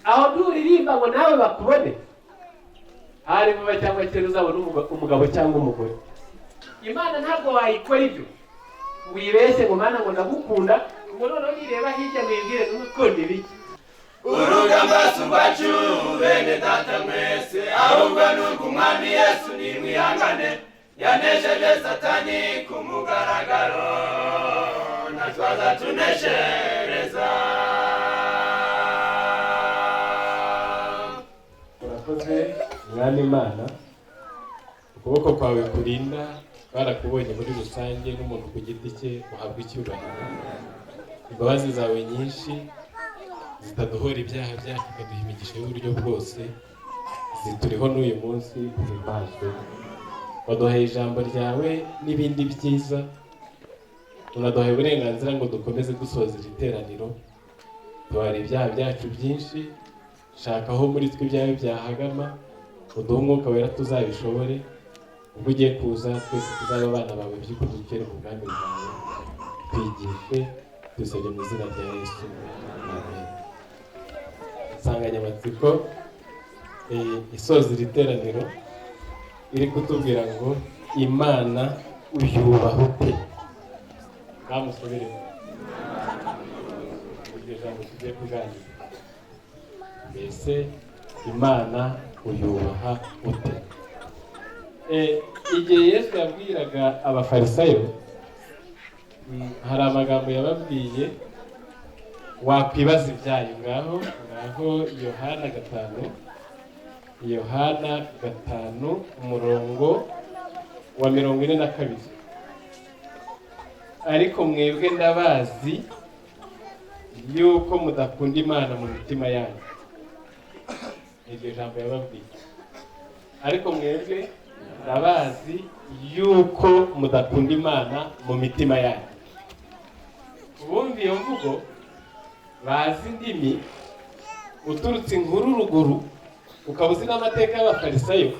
Aho nturirimba ngo nawe bakubone, hari vuba cyangwa kera uzabona umugabo cyangwa umugore. Imana ntabwo wayikora ibyo, wibeshye ngo "Mana, ngo ndagukunda", ngo noneho nireba hirya ngo yibwire ngo ukunda ibiki. Urugamba si urwacu, bene data mwese, ahubwo ni urw'Umwami Yesu. Nimwihangane, yanesheje Satani ku mugaragaro, natwe azatuneshereza. Urakoze, Mwami Imana. Ukuboko kwawe kurinda barakubonye muri rusange n'umuntu ku giti cye uhabwa icyubahiro. Imbabazi zawe nyinshi zitaduhora ibyaha byacu, ukaduha imigisha y'uburyo bwose, zituriho n'uyu munsi. Uhimbazwe. Waduhaye ijambo ryawe n'ibindi byiza, unaduhaye uburenganzira ngo dukomeze dusoza iri teraniro. Tubara ibyaha byacu byinshi, shaka aho muri twe ibyawe byahagama, uduhe Umwuka Wera tuzabishobore. Ubwo ugiye kuza, twese tuzaba abana bawe by'ukuri, dukere mu bwami bwawe. Twigishe, tubisabye mu izina rya Yesu, amen. Insanganyamatsiko isoza iri teraniro iri kutubwira ngo: "Imana uyubaha ute?" Ngamusubiremo iryo jambo tugiye kuganira. Mbese Imana uyubaha ute? Igihe Yesu yabwiraga Abafarisayo, hari amagambo yababwiye wakwibaza ibyayo. Ngaho ngaho, Yohana 5, Yohana 5, umurongo wa 42: "Ariko mwebwe ndabazi yuko mudakunda Imana mu mitima yanyu." Iryo jambo yababwiye: "Ariko mwebwe ndabazi yuko mudakunda Imana mu mitima yanyu." Ubumva iyo mvugo, bazi indimi, uturutse inkuru ruguru, ukaba uzi n'amateka y'Abafarisayo,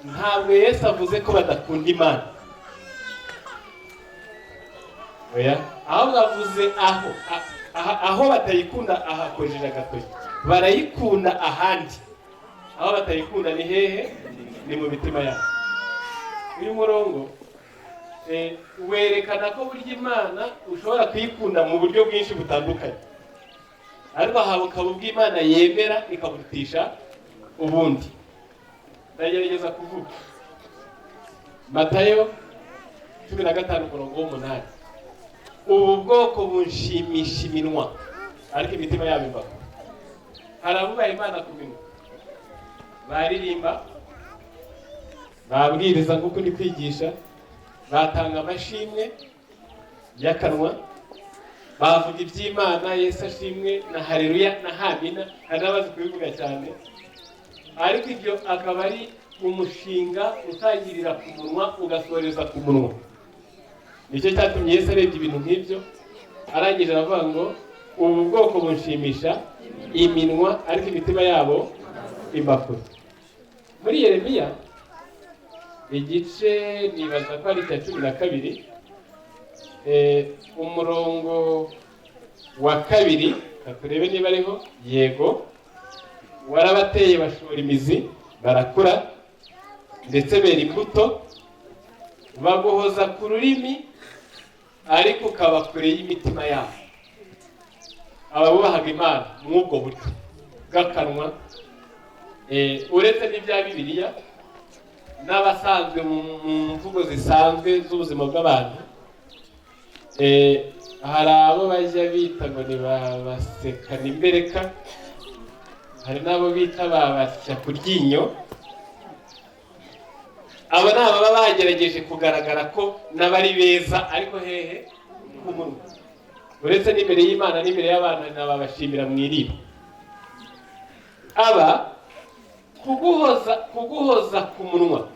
ntabwo Yesu avuze ko badakunda Imana, oya, ahubwo avuze aho batayikunda. Ahakojeje agatoki, barayikunda ahandi. Aho batayikunda ni hehe? Ni mu mitima yabo. Uyu murongo werekana ko burya Imana ushobora kuyikunda mu buryo bwinshi butandukanye, ariko aha bukaba ubw'Imana yemera ikaburutisha ubundi. Ndagerageza kuvuga Matayo 15, umurongo w'8: "Ubu bwoko bunshimisha iminwa, ariko imitima yabo imbaho." Hari abubaha Imana ku minwa, baririmba, babwiriza nk'uko ndi kwigisha, batanga amashimwe y'akanwa, bavuga iby'Imana, "Yesu ashimwe" na "Hareruya" na "Hamina", hari n'abazi kubivuga cyane, ariko ibyo akaba ari umushinga utangirira ku munwa ugasoreza ku munwa. Nicyo cyatumye Yesu arebye ibintu nk'ibyo, arangije aravuga ngo: "Ubu bwoko bunshimisha iminwa, ariko imitima yabo imba kure." Muri Yeremiya, igice nibaza ko ari icya 12, umurongo wa 2, reka turebe niba ariho. Yego: "Warabateye bashora imizi, barakura, ndetse bera imbuto, baguhoza ku rurimi, ariko ukaba kure y'imitima yabo." Ababubahaga Imana mw'ubwo buryo bw'akanwa, uretse n'ibya Bibiliya n'abasanzwe mu mvugo zisanzwe z'ubuzima bw'abantu, hari abo bajya bita ngo ni basekana imbereka, hari n'abo bita babasya ku ryinyo. Abo ni ababa bagerageje kugaragara ko n'abari beza, ariko hehe? Ku munwa. Uretse n'imbere y'Imana n'imbere y'abantu nababashimira mu iriba. Aba kuguhoza ku munwa,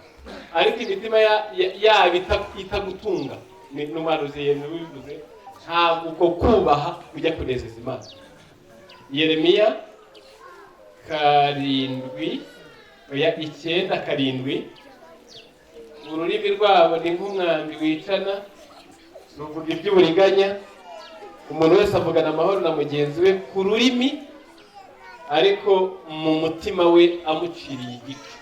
ariko imitima yabo itagutunga, ni n'umuhanuzi Yeremiya ubivuze. Ntabwo uko kubaha kujya kunezeza Imana. Yeremiya 7, oya, 9:7: "Ururimi rwabo ni nk'umwambi wicana, ruvuga iby'uburiganya. Umuntu wese avugana amahoro na mugenzi we ku rurimi, Ariko mu mutima we amuciriye igice,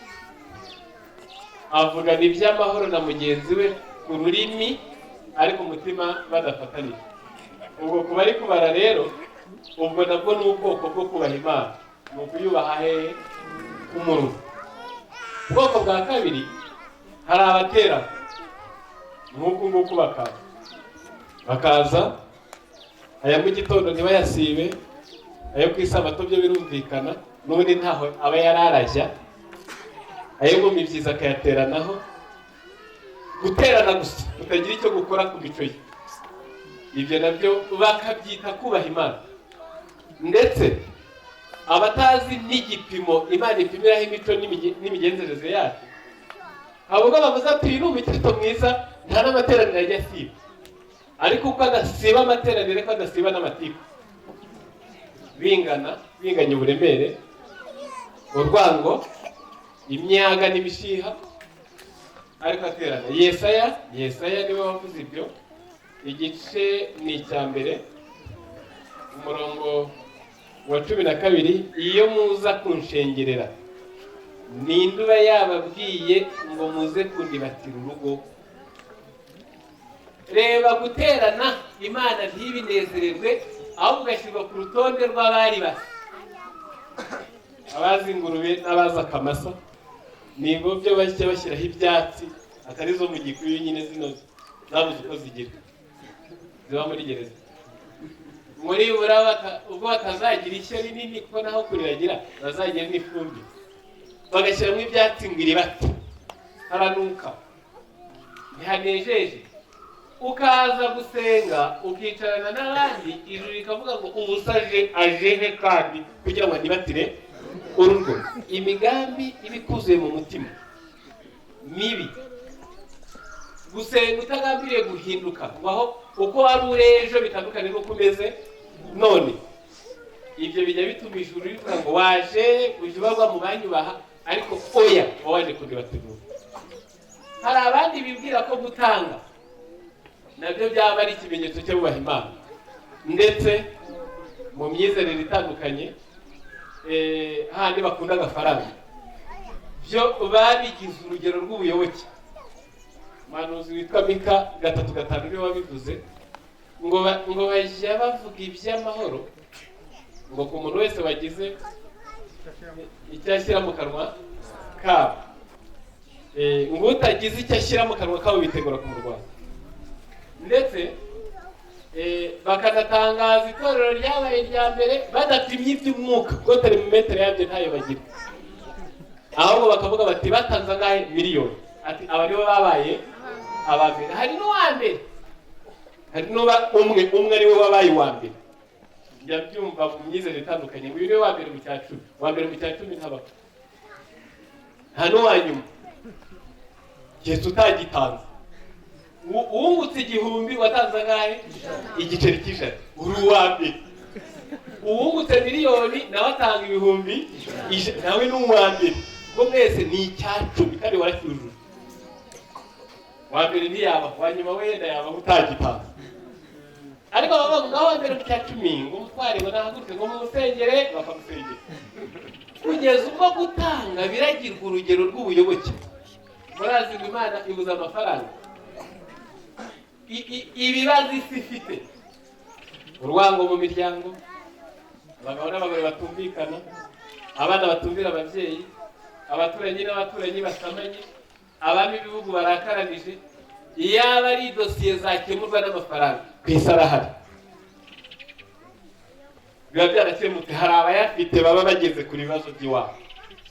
avugana iby'amahoro na mugenzi we ku rurimi, ariko umutima badafatanije. Ubwo kuba ari kubara rero, ubwo nabwo ni ubwoko bwo kubaha Imana, ni ukuyubaha hehe? Ku munwa. Ubwoko bwa kabiri, hari abaterana nk'uku nguku, bakaza aya mu gitondo ntibayasibe, ayo ku isabato byo birumvikana, n'ubundi ntaho aba yararajya, ayo mu mibyizi akayateranaho. Guterana gusa utagira icyo gukora ku mico ye, ibyo nabyo bakabyita kubaha Imana. Ndetse abatazi n'igipimo Imana ipimiraho imico n'imigenzereze yacu, hari ubwo bavuze ati: "Uyu ni umukristo mwiza, nta n'amateraniro ajya asiba." Ariko uko adasiba amateraniro, ko adasiba n'amatiku, bingana, binganya uburemere, urwango, imyaga n'imishiha, ariko aterana. Yesaya niwe wavuze ibyo. Igice ni icya mbere, umurongo wa 12: "Iyo muza kunshengerera, ninde uba yababwiye ngo muze kundibatira urugo?" Reba, guterana Imana ntibinezererwe, ahubwo ugashyirwa ku rutonde rw'abari basa. Abazi ingurube n'abazi akamasa, ni byo bajya bashyiraho ibyatsi, atari zo mu gikuyu nyine, zino zabuze uko zigira, ziba muri gereza. Muri bura ubwo batazagira ishyo rinini, kuko naho kuriragira bazagira n'ifumbire, bagashyiramo ibyatsi ngo iribate. Haranuka, ntihanejeje. Ukaza gusenga, ukicarana n'abandi, ijuru rikavuga ngo: "Ubusa aje ajehe kandi kugira ngo anibatire urugo?" Imigambi iba ikuzuye mu mutima mibi. Gusenga utagambiriye guhinduka, ngo aho uko wari uri ejo bitandukanye n'uko umeze none, ibyo bijya bituma ijuru rivuga ngo: "Waje ujya ubarwa mu banyubaha, ariko oya, uba waje kundibatira." Hari abandi bibwira ko gutanga nabyo byaba ari ikimenyetso cyo bubaha Imana. Ndetse mu myizerere itandukanye, hahandi bakunda agafaranga, byo babigize urugero rw'ubuyoboke. Umuhanuzi witwa Mika 3:5 niwe wabivuze, ngo bajya bavuga iby'amahoro, ngo ku muntu wese wagize icyo ashyira mu kanwa kabo, ngo utagize icyo ashyira mu kanwa kabo bitegura kumurwanya. Ndetse bakanatangaza itorero ryabaye irya mbere badapimye iby'umwuka, kuko termometero yabyo ntayo bagira, ahubwo bakavuga bati: "Batanze angahe?" Miliyoni. Ati: "Aba nibo babaye aba mbere." Hari n'uwa mbere, hari n'uba umwe umwe ari we wabaye uwa mbere. Njya byumva mu myizerere itandukanye ngo uyu niwe wa mbere mu cya cumi. Uwa mbere mu cya cumi ntabaho, nta n'uwa nyuma, keretse utagitanze. Uwungutse 1000, watanze angahe? Igiceri cy'ijana, uri uwa mbere. Uwungutse miliyoni nawe atanga 100,000, nawe ni uwa mbere, kuko mwese ni icya cumi kandi waracyujuje. Uwa mbere ntiyaba, uwa nyuma wenda yaba utagitanze. Ariko baba bavuga aho mbere mu cya cumi, ngo umutware, ngo nahaguruke, ngo mumusengere, bakamusengera, kugeza ubwo gutanga biragirwa urugero rw'ubuyoboke. Murazi ngo Imana ibuza amafaranga. Ibibazo isi ifite, urwango mu miryango, abagabo n'abagore batumvikana, abana batumvira ababyeyi, abaturanyi n'abaturanyi basamanye, abami b'ibihugu barakaranije, iyaba ari dosiye zakemurwa n'amafaranga, ku isi arahari, biba byarakemutse. Hari abayafite baba bageze ku bibazo by'iwabo.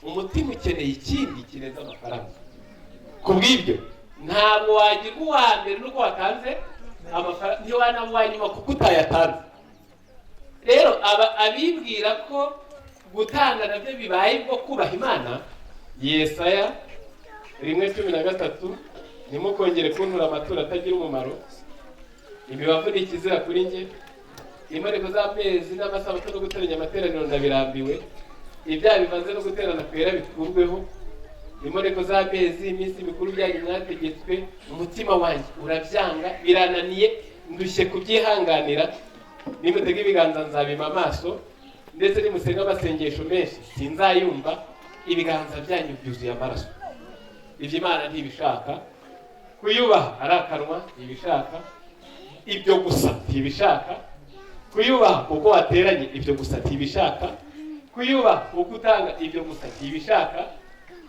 Umutima ukeneye ikindi kirenze amafaranga. Ku bw'ibyo, ntabwo wagirwa uwa mbere nuko watanze amafaranga, ntiwanaba uwa nyuma kuko utayatanze. Rero aba abibwira ko gutanga nabyo bibaye bwo kubaha Imana, Yesaya 1:13: "Ntimukongere kuntura amaturo atagira umumaro, imibavu ni ikizira kuri njye. Imboneko z'amezi n'amasabato no guteranya amateraniro ndabirambiwe. Ibyaha bivanze no guterana kwera bikurweho. Imboneko z'amezi, iminsi mikuru byanyu mwategetswe, umutima wanjye urabyanga, birananiye, ndushye kubyihanganira. Nimutega ibiganza nzabima amaso." Ndetse nimusenga amasengesho menshi sinzayumva, ibiganza byanyu byuzuye amaraso. Ibyo Imana ntibishaka. Kuyubaha ari akanwa ntibishaka, ibyo gusa ntibishaka. Kuyubaha uko wateranye, ibyo gusa ntibishaka. Kuyubaha uko utanga, ibyo gusa ntibishaka.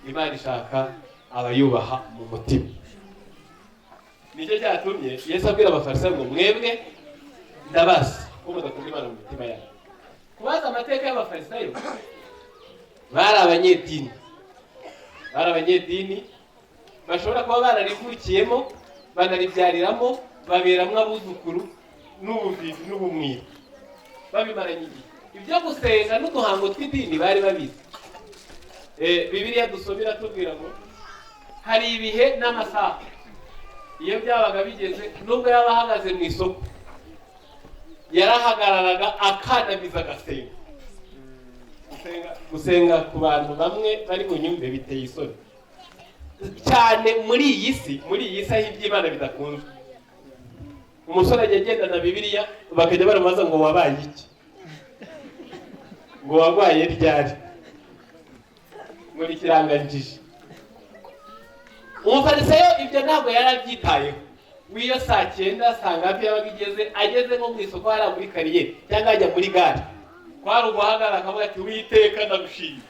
Imana ishaka abayubaha mu mutima. Nicyo cyatumye Yesu abwira Abafarisayo ngo: "Mwebwe ndabazi ko mudakunda Imana mu mitima yanyu." Kubaza amateka y'Abafarisayo, bari abanyedini, bari abanyedini bashobora kuba bararivukiyemo, banaribyariramo, baberamo abuzukuru n'ubuvivi n'ubumwira, babimaranye igihe. Ibyo gusenga n'uduhango tw'idini bari babizi. Bibiliya dusoma iratubwira ngo hari ibihe n'amasaha. Iyo byabaga bigeze, nubwo yaba ahagaze mu isoko, yarahagararaga akandamiza agasenga. Gusenga ku bantu bamwe bari bunyumve biteye isoni cyane muri iyi si aho iby'Imana bidakunzwe. Umusore ajya agendana Bibiliya, bakajya baramubaza ngo: "Wabaye iki?" Ngo: "Warwaye ryari?" Ngo ni ikiranganjiji. Umufarisayo ibyo ntabwo yari abyitayeho. W'iyo saa 9, saa ngapi yabaga igeze, ageze nko mu isoko hariya muri kariyeri cyangwa ajya muri gare, kwari uguhagarara akavuga ati: "Witeka, ndagushimye."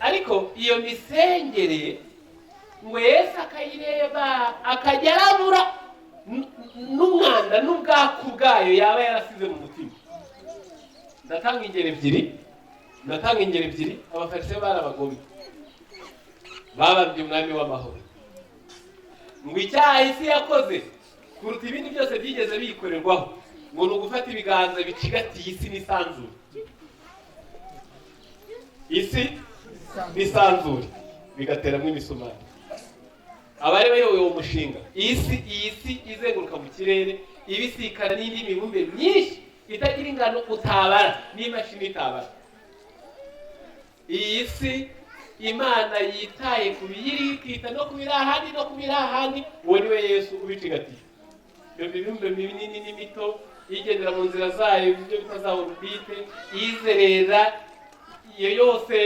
Ariko iyo misengere ngo Yesu akayireba, akajya arabura n'umwanda n'ubwaku bwayo yaba yarasize mu mutima. Ndatanga ingero ebyiri, ndatanga ingero ebyiri. Abafarisayo bari abagome, babambye Umwami w'amahoro. Ngo icyaha isi yakoze kuruta ibindi byose byigeze biyikorerwaho, ngo ni ugufata ibiganza bicigatiye isi n'isanzure, isi n'isanzure, bigateramo imisumari. Abari bayoboye uwo mushinga, iyi si izenguruka mu kirere, ibisikana n'indi mibumbe myinshi itagira ingano utabara n'imashini itabara, iyi si Imana yitaye ku biyiri, ikita no ku biri ahandi no ku biri ahandi, uwo ni we Yesu ubicigatiye. Iyo mibumbe minini n'imito igendera mu nzira zayo, ibyo bita za orbite, izerera, iyo yose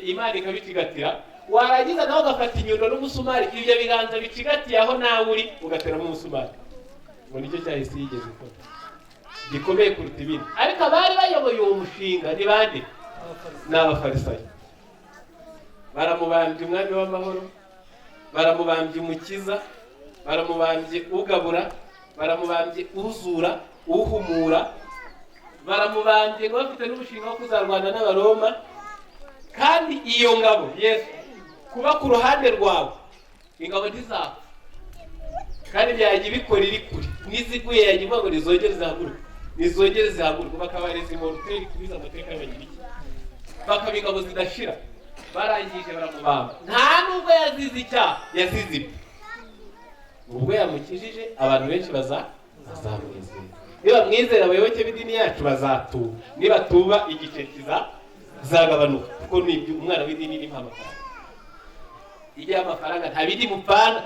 Imana ikabicigatira. Warangiza nawe ugafata inyundo n'umusumari, ibyo biganza bicigatiye aho nawe uri, ugateramo umusumari. Ngo nicyo cyahise yigeze ikora gikomeye kuruta ibindi. Ariko abari bayoboye uwo mushinga ni bande? Ni Abafarisayo. Baramubambye Umwami w'amahoro, baramubambye Umukiza, baramubambye ugabura, baramubambye uzura, uhumura, baramubambye ngo bafite n'umushinga wo kuzarwana n'Abaroma. Kandi iyo ngabo, Yesu kuba ku ruhande rwawe, ingabo ntizapfa, kandi byajya ibikora iri kure n'iziguye, yajya ivuga ngo nizongere zihaguruke, nizongere zihaguruke. Bakaba immortels kubiza amateka y'Abagiriki, bakaba ingabo zidashira. Barangije baramubamba. Nta nubwo yazize icyaha, yazize ibyo. Ubwo yamukijije, abantu benshi bazamwizera. Niba mwizera, abayoboke b'idini yacu bazatuba. Nibatuba, igice kizagabanuka, kuko ni ibyo umwana w'idini ni amafaranga. Ijya amafaranga nta bindi mupfana.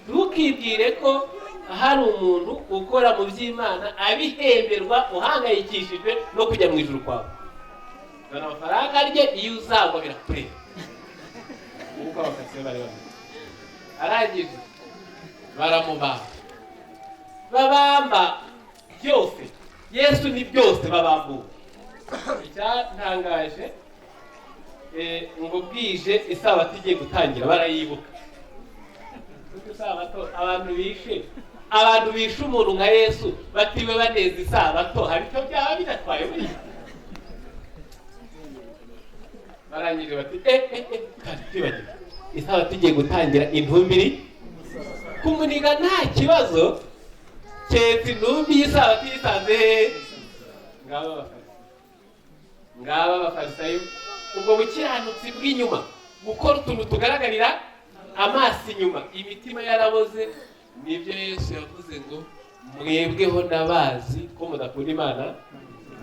Ntukibwire ko hari umuntu ukora mu by'Imana abihemberwa uhangayikishijwe no kujya mu ijuru kwawe. Zana amafaranga arye, iyo uzagwa birakureba. Uko Abafarisayo bari bameze, arangije baramubamba, babamba byose. Yesu ni byose, babambuwe. Icyantangaje, ngo bwije, isabato igiye gutangira, barayibuka. Kuko isabato, abantu bishe umuntu nka Yesu batiwe baneza isabato, hari icyo byaba bidatwaye buriya? Barangije bati: "Eh eh eh, kandi twibagiwe, isabato igiye gutangira, intumbi iri kumuniga, nta kibazo, keretse intumbi y'isabato yisanze hehe?" Ngaba Abafarisayo, ngaba Abafarisayo, ubwo bukiranutsi bw'inyuma, gukora utuntu tugaragarira amaso inyuma, imitima yaraboze. Nibyo Yesu yavuze ngo: "Mwebweho ndabazi ko mudakunda Imana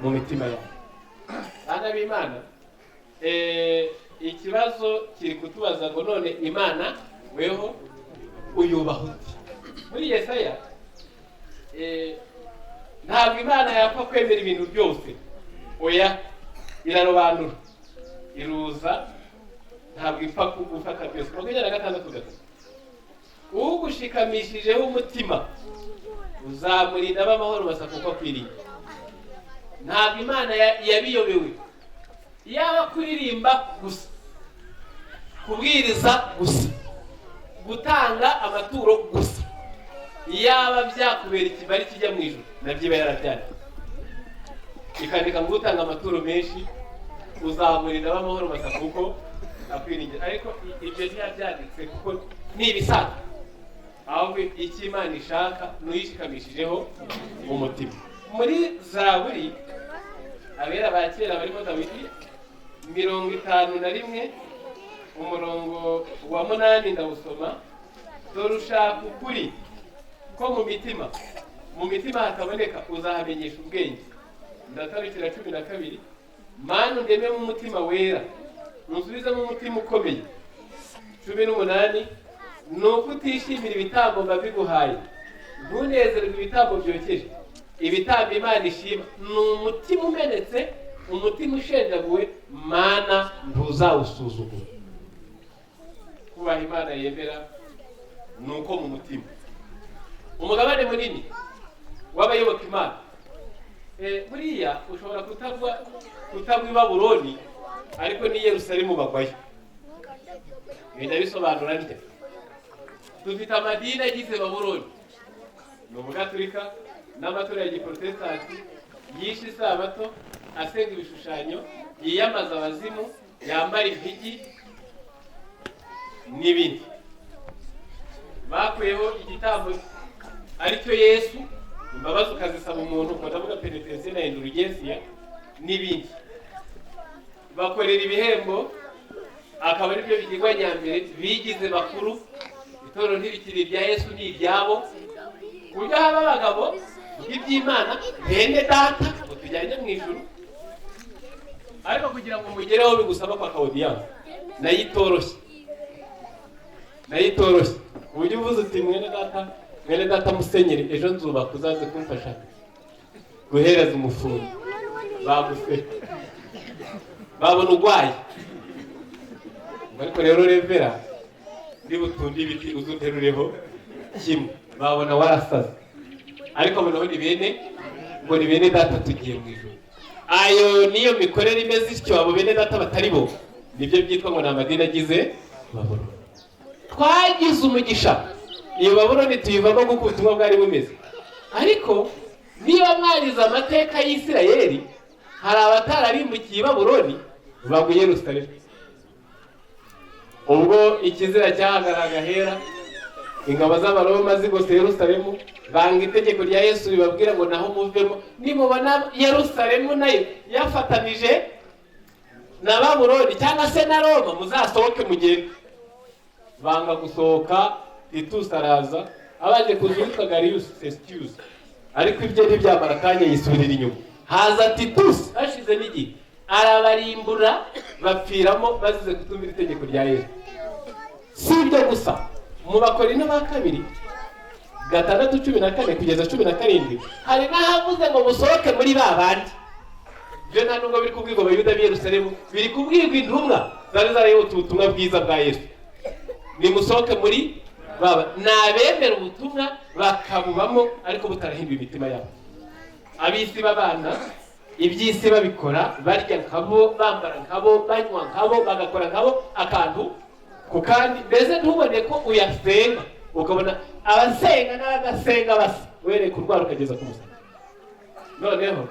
mu mitima yanyu." Bana b'Imana, ikibazo kiri kutubaza ngo: none Imana weho uyubaha uti? Muri Yesaya, ntabwo Imana yapfa kwemera ibintu byose. Oya, irarobanura, iruza, ntabwo ipfa kugufata byose. 26:3: ugushikamishijeho umutima uzamurinda ab'amahoro masa kuko akwiriye. Ntabwo Imana yabiyobewe. Yaba kuririmba gusa, kubwiriza gusa, gutanga amaturo gusa, yaba byakubera ikibari kijya mu ijuru, nabyo iba yarabyanditse, ikandika ngo utanga amaturo menshi uzamurinda ab'amahoro masa kuko akwiringira. Ariko ibyo ntiyabyanditse kuko ni ibisanzwe, ahubwo icyo Imana ishaka n'uyishikamishijeho umutima. Muri Zaburi, abera ba kera barimo Dawidi, 51 umurongo wa 8, ndawusoma: dore ushaka ukuri ko mu mitima, mu mitima hataboneka, uzahamenyesha ubwenge. Ndatarukira 12: Mana, undememo umutima wera, unsubizemo umutima ukomeye. 18: ni uko utishimira ibitambo mba biguhaye, ntunezerwe ibitambo byokeje. Ibitambo Imana ishima ni umutima umenetse, umutima ushenjaguwe, Mana ntuzawusuzugura. Kubaha Imana yemera ni uko mu mutima. Umugabane munini w'abayoboka Imana, buriya ushobora kutagwa i Babuloni, ariko n'i Yerusalemu bagwayo. Ibyo bisobanura ntya: dufite amadini agize Babuloni, ni Ubugaturika n'amatorero ya Giprotestanti yishe isabato, asenga ibishushanyo, yiyamaza abazimu, yambara impigi n'ibindi. Bakuyeho igitambo aricyo Yesu, imbabazi ukazisaba umuntu, ubwo ndavuga penetensiyo na indulgensiya n'ibindi. Bakorera ibihembo, akaba aribyo bigirwa nyambere, bigize bakuru. Itorero ntirikiri irya Yesu, ni iryabo, ku buryo haba abagabo bw'iby'Imana, bene data ngo tujyanye mu ijuru, ariko kugira ngo mugereho bigusaba kwaka audience, nayo itoroshye, nayo itoroshye, ku buryo uvuze uti mwene data, mwene data musenyeri, ejo nzubaka uzaze kumfasha guhereza umufundi, baguseka, babona urwaye. Ariko rero revera niba utunde ibiti uzuterureho kimwe, babona warasaze. Ariko noneho ni bene ngo ni bene data tugiye mu ijuru. Ayo niyo mikorere imeze ityo. Abo bene data batari bo, nibyo byitwa ngo ni amadini agize Babuloni. Twagize umugisha, iyo Babuloni tuyivamo kuko ubutumwa bwari bumeze. Ariko niba mwarize amateka y'Isirayeli, hari abatararimbukiye i Babuloni bagwa i Yerusalemu. Ubwo ikizira cyahagararaga ahera, ingabo z'Abaroma zigose Yerusalemu, banga itegeko rya Yesu ribabwira ngo naho muvemo. Nimubona Yerusalemu nayo yafatanije na Babuloni cyangwa se na Roma, muzasohoke mugende. Banga gusohoka. Titus araza, abaje kuza uwitwa Garius Cestius, ariko ibyo ntibyamara akanya, yisubirira inyuma. Haza Titus hashize n'igihe, arabarimbura, bapfiramo bazize kutumvira itegeko rya Yesu. Si ibyo gusa, mu Bakorinto ba kabiri 6:14 kugeza 17, hari n'ahavuze ngo musohoke muri ba bandi. Byo nta nubwo biri kubwirwa Abayuda b'i Yerusalemu, biri kubwirwa intumwa zari zarayobotse ubutumwa bwiza bwa Yesu. Nimusohoke muri baba, ni abemera ubutumwa bakabubamo ariko butarahinduye imitima yabo. Ab'isi babana, iby'isi babikora, barya nkabo, bambara nkabo, banywa nkabo, bagakora nkabo, akantu ku kandi, mbese ntubone ko uyasenga, ukabona abasenga n'abadasenga basa, uhereye ku rwara ukageza ku musatsi. Noneho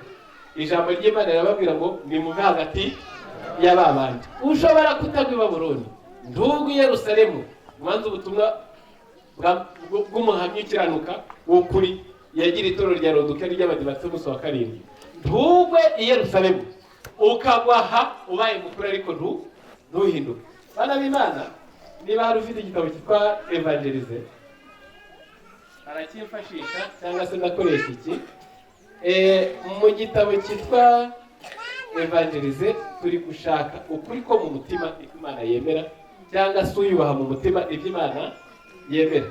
ijambo ry'Imana rirababwira ngo nimuve hagati y'ababandi. Ushobora kutagwa i Babuloni, ntugwe i Yerusalemu. Ubanza ubutumwa bw'umuhamya ukiranuka w'ukuri yagira itorero rya Lodokiya ry'Abadivantisiti b'umunsi wa karindwi. Ntugwe i Yerusalemu, ukagwa aha ubaye mukuru, ariko ntuhinduke. Bana b'Imana, niba hari ufite igitabo cyitwa Evangelize aracyifashisha, cyangwa se ndakoresha iki. Mu gitabo cyitwa Evangelize turi gushaka ukuri ko mu mutima, icyo Imana yemera, cyangwa se uyubaha mu mutima, ibyo Imana yemera.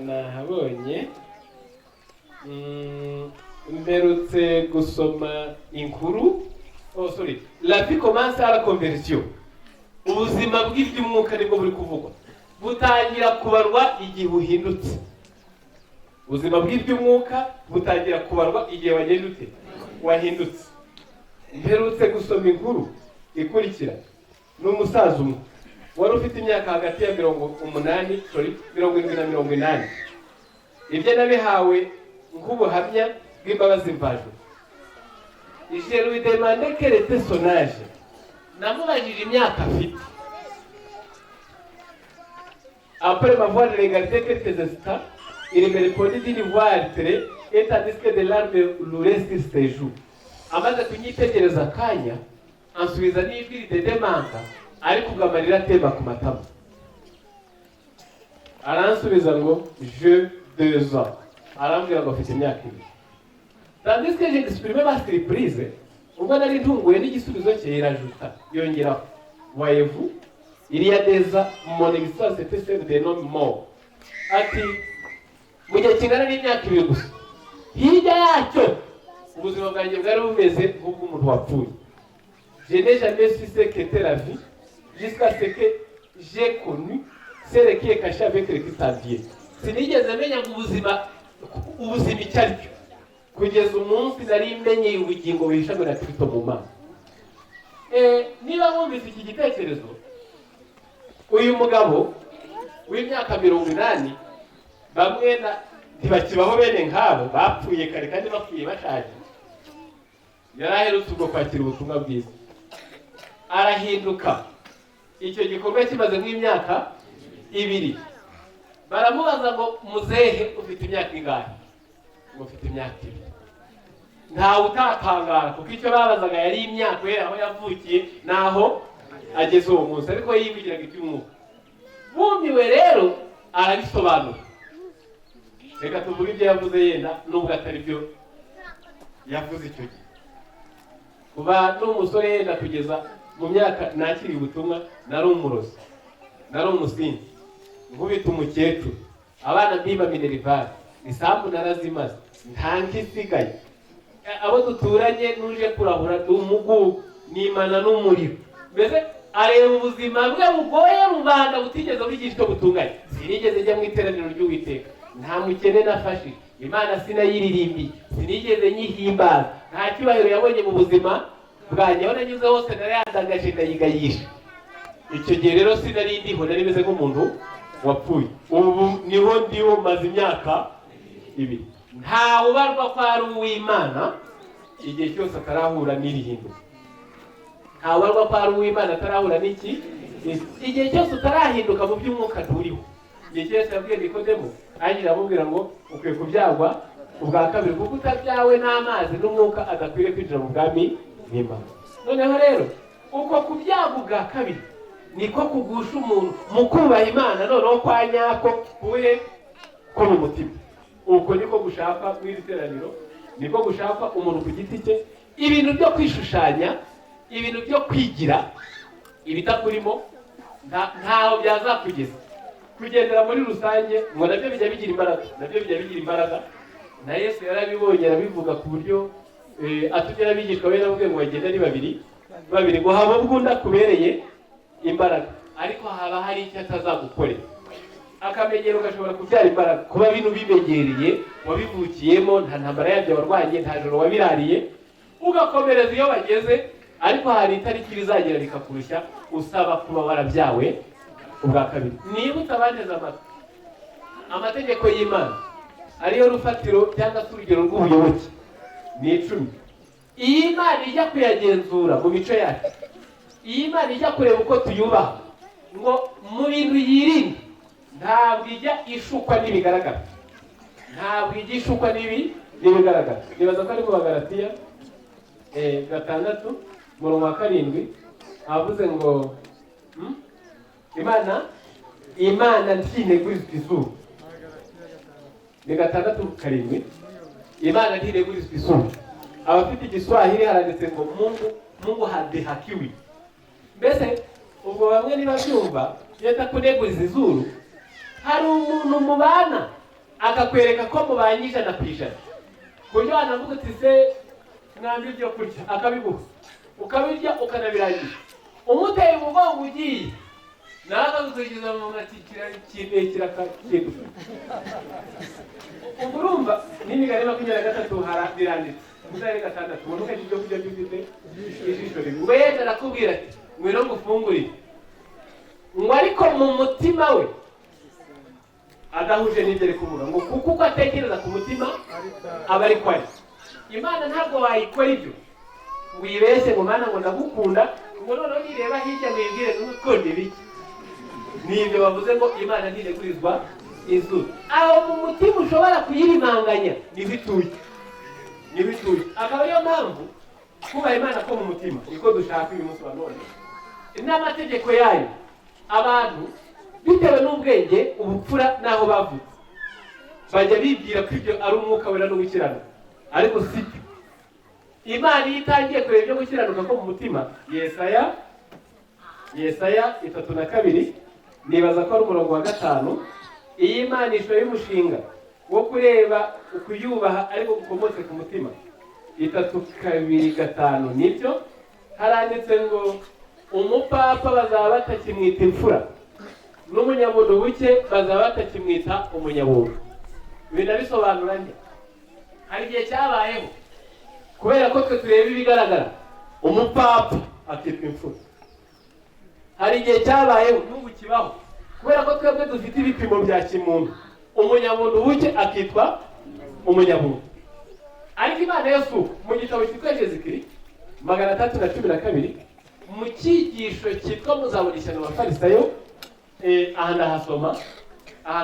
Nahabonye. Mperutse gusoma inkuru, oh sorry, la vie commence à la conversion. Ubuzima bw'iby'umwuka nibwo buri kuvugwa, butangira kubarwa igihe uhindutse. Ubuzima bw'iby'umwuka butangira kubarwa igihe wagenda ute? Wahindutse. Mperutse gusoma inkuru ikurikira. Ni umusaza umwe wari ufite imyaka hagati ya 80, sorry, 70 na 80. Ibyo nabihawe nk'ubuhamya bw'imbabazi mvajuru. Je lui demandé quel était son âge. Namubajije imyaka afite. Après m'avoir regardé quelques instants, il me répondit d'une voix altérée et tandis que des larmes roulaient sur ses joues. Amaze kunyitegereza akanya, ansubiza n'ijwi ridedemanga, ariko ubwo amarira atemba ku matama, aransubiza ngo: "J'ai 2 ans." Arambwira ngo afite imyaka 2. Tandis que j'exprimais ma surprise, ubwo nari ntunguwe n'igisubizo cye, il ajouta, yongeraho: "Voyez-vous, il y a 2 ans, mon existence était celle d'un homme mort." Ati mu gihe kingana n'imyaka 2 gusa hirya yacyo, ubuzima bwanjye bwari bumeze nk'ubw'umuntu wapfuye. Je n'ai jamais su ce qu'était la vie jusqu'à ce que j'ai connu celle qui est cachée avec le Christ en Dieu. Sinigeze menya ngo ubuzima icyo ari cyo kugeza umunsi nari menyeye ubugingo buhishanywe na Kristo mu Mana. Niba mwumvise iki gitekerezo, uyu mugabo w'imyaka 80, bamwe ntibakibaho bene nk'abo, bapfuye kare kandi bapfuye bashaje, yari aherutse ubwo kwakira ubutumwa bwiza arahinduka. Icyo gikorwa kimaze nk'imyaka 2, baramubaza ngo: "Muzehe, ufite imyaka ingahe?" Ngo: "Ufite imyaka 2." Ntawe utatangara, kuko icyo babazaga yari imyaka uhereye aho yavukiye n'aho ageze uwo munsi, ariko yivugiraga iby'umwuka. Bumiwe rero, arabisobanura. Reka tuvuge ibyo yavuze, yenda nubwo atari byo yavuze icyo gihe. Kuva n'umusore yenda kugeza mu myaka nakiriye ubutumwa, nari umurozi, nari umusinzi, nkubita umukecuru, abana mbiba minerval, isambu narazimaze, nta nkisigaye, abo duturanye nuje kurahura umugugu nimana n'umuriro. Mbese areba ubuzima bwe bugoye, rubanda butigeze bugira icyo butunganye. Sinigeze njya mu iteraniro ry'Uwiteka, nta mukene nafashije, Imana sinayiririmbiye, sinigeze nyihimbaza, nta cyubahiro yabonye mu buzima bwanjye. Aho nanyuze hose narayandagaje, ndayigayisha. Icyo gihe rero sinari ndiho, nari meze nk'umuntu wapfuye. Ubu niho ndiho, maze imyaka 2. Ntawe ubarwa ko ari uw'Imana igihe cyose atarahura n'iri hinduka. Ntawe ubarwa ko ari uw'Imana atarahura n'iki. Igihe cyose utarahinduka mu by'umwuka, nturiho. Igihe cyose yabwiye Nikodemo, arangira aramubwira ngo ukwiye kubyagwa ubwa kabiri, kuko utabyawe n'amazi n'umwuka adakwiriye kwinjira mu bwami bw'Imana. Noneho rero uko kubyaga ubwa kabiri niko kugusha umuntu mu kubaha Imana, noneho kwa nyako kuhe ko mu mutima. Uko niko gushakwa mu iri teraniro, niko gushakwa umuntu ku giti cye. Ibintu byo kwishushanya, ibintu byo kwigira ibitakurimo, ntaho byazakugeza. Kugendera muri rusange ngo nabyo bijya bigira imbaraga, nabyo bijya bigira imbaraga. Na Yesu yarabibonye, arabivuga ku buryo atubwira abigishwa be, yaravuze ngo bagende ari babiri babiri, ngo haba ubwo undi akubereye imbaraga, ariko haba hari icyo atazagukorera. Akamenyero gashobora kubyara imbaraga. Kuba bino bimenyereye, wabivukiyemo, nta ntambara yabyo warwanye, nta joro wabirariye, ugakomereza iyo bageze, ariko hari itariki rizagera rikakurushya, usaba kuba warabyawe ubwa kabiri. Nibutse abanteze amatwi, amategeko y'Imana ariyo rufatiro cyangwa se urugero rw'ubuyoboke ni 10. Iyi Imana ijya kuyagenzura mu mico yacu, iyi Imana ijya kureba uko tuyubaha, ngo mu bintu yirinda, ntabwo ijya ishukwa n'ibigaragara, ntabwo ijya ishukwa n'ibigaragara. Nibaza ko ari mu Bagalatiya 6, umurongo wa 7, avuze ngo Imana ntinegurizwa izuru. Ni 6:7. Imana ntinegurizwa izuru. Abafite Igiswahili haranditse ngo Mungu hadhihakiwi. Mbese ubwo bamwe ntibabyumva iyo atakuneguriza izuru. Hari umuntu mubana akakwereka ko mubanye 100%. Ku buryo wanavuga uti: "Se mwambi ibyo kurya," akabiguha ukabirya ukanabirangiza. Umuteye umugongo ugiye, nawe akagusubiza mu ntoki kirekire akakintu. Ubwo urumva n'Imigani 23 biranditse, muzari 6: "Umuntu ukarya ibyo kurya by'ufite ijisho rimwe." Ngo yenda arakubwira ati: "Ngwino ngufungurire," ngo ariko mu mutima we adahuje n'ibyo ari kuvuga, ngo kuko uko atekereza ku mutima aba ariko ari. Imana ntabwo wayikora ibyo ngo uyibeshye ngo: "Mana," ngo, "ndagukunda," ngo noneho nireba hirya ngo yibwire ngo ukunda ibiki. Ni ibyo bavuze ngo Imana ntiregurizwa izuru. Aho mu mutima ushobora kuyirimanganya niho ituye, niho ituye. Akaba ariyo mpamvu kubaha Imana ko mu mutima niko dushaka uyu munsi wa none n'amategeko yayo. Abantu bitewe n'ubwenge, ubupfura n'aho bavutse, bajya bibwira ko ibyo ari Umwuka Wera no gukiranuka, ariko si byo. Imana iyo itangiye kureba ibyo gukiranuka ko mu mutima, Yesaya 32, nibaza ko ari umurongo wa 5, iyi Imana ishoye umushinga wo kureba ukuyubaha ariko gukomotse ku mutima. 32:5, nibyo haranditse ngo: "Umupfapfa bazaba batakimwita imfura, n'umunyabuntu buke bazaba batakimwita umunyabuntu." Ibi ndabisobanura nte? Hari igihe cyabayeho, kubera ko twe tureba ibigaragara, umupfapfa akitwa imfura. Hari igihe cyabayeho, n'ubu kibaho, kubera ko twebwe dufite ibipimo bya kimuntu, umunyabuntu buke akitwa umunyabuntu. Ariko Imana yo si uko. Mu gitabo cyitwa Jezikiri 312, mu cyigisho cyitwa "Muzabona ishyano abafarisayo", aha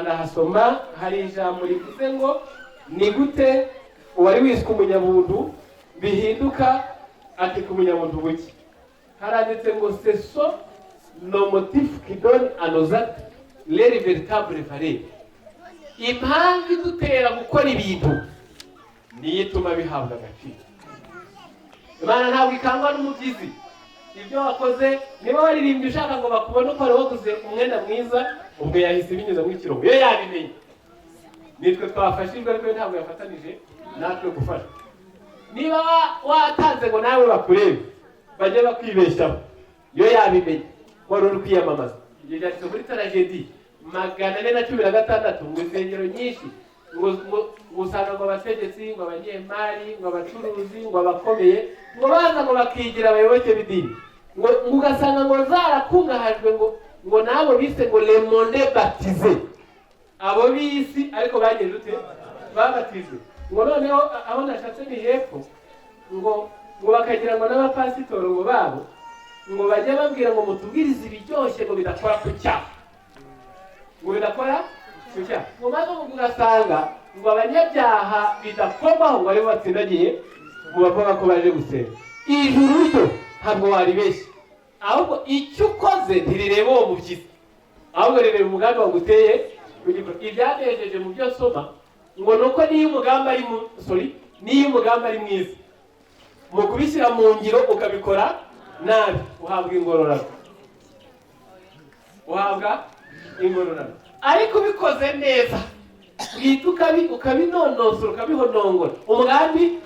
ndahasoma, hari ijambo rivuze ngo: "Ni gute uwari wiswe umunyabuntu bihinduka akitwa umunyabuntu buke?" Haranditse ngo: "Ce sont nos motifs qui donnent à nos actes leur véritable valeur." Impamvu idutera gukora ibintu niyo ituma bihabwa agaciro. Imana ntabwo ikangwa n'umubyizi. Ibyo wakoze, niba waririmbye ushaka ngo bakubone uko wari waguze umwenda mwiza, ubwo yahise binyuze mu kirongo, iyo yabimenye. Nitwe twafashijwe, ariko we ntabwo yafatanije natwe gufasha. Niba watanze ngo nawe bakurebe bajye bakwibeshyaho, iyo yabimenye wari uri kwiyamamaza. Ibyo byanditse muri Tragédies 416, ngo insengero nyinshi ngo usanga ngo abategetsi, ngo abanyemari, ngo abacuruzi, ngo abakomeye, ngo baza ngo bakigira abayoboke b'idini, ngo ugasanga ngo zarakungahajwe ngo nabo bise ngo le monde baptisé, abo b'isi ariko bagenje ute? Babatijwe. Ngo noneho aho nashatse ni hepfo, ngo bakagira ngo n'abapasitoro ngo babo ngo bajye babwira ngo: "Mutubwirize ibiryoshye," ngo bidakora ku cyaha, ngo bidakora ku cyaha. Ngo maze ngo ugasanga ngo abanyabyaha bidakorwaho ngo aribo batsindagiye mu bavuga ko baje gusenga. Ijuru ryo ntabwo waribeshya, ahubwo icyo ukoze ntirireba uwo mubyizi, ahubwo rireba umugambi waguteye kugikora. Ibyanejeje mu byo nsoma ngo ni uko niyo umugambi ari mu, sorry, niyo umugambi ari mwiza, mu kubishyira mu ngiro ukabikora nabi, uhabwa ingororano, uhabwa ingororano. Ariko ubikoze neza bwite, ukabinonosora, ukabihonongora, umugambi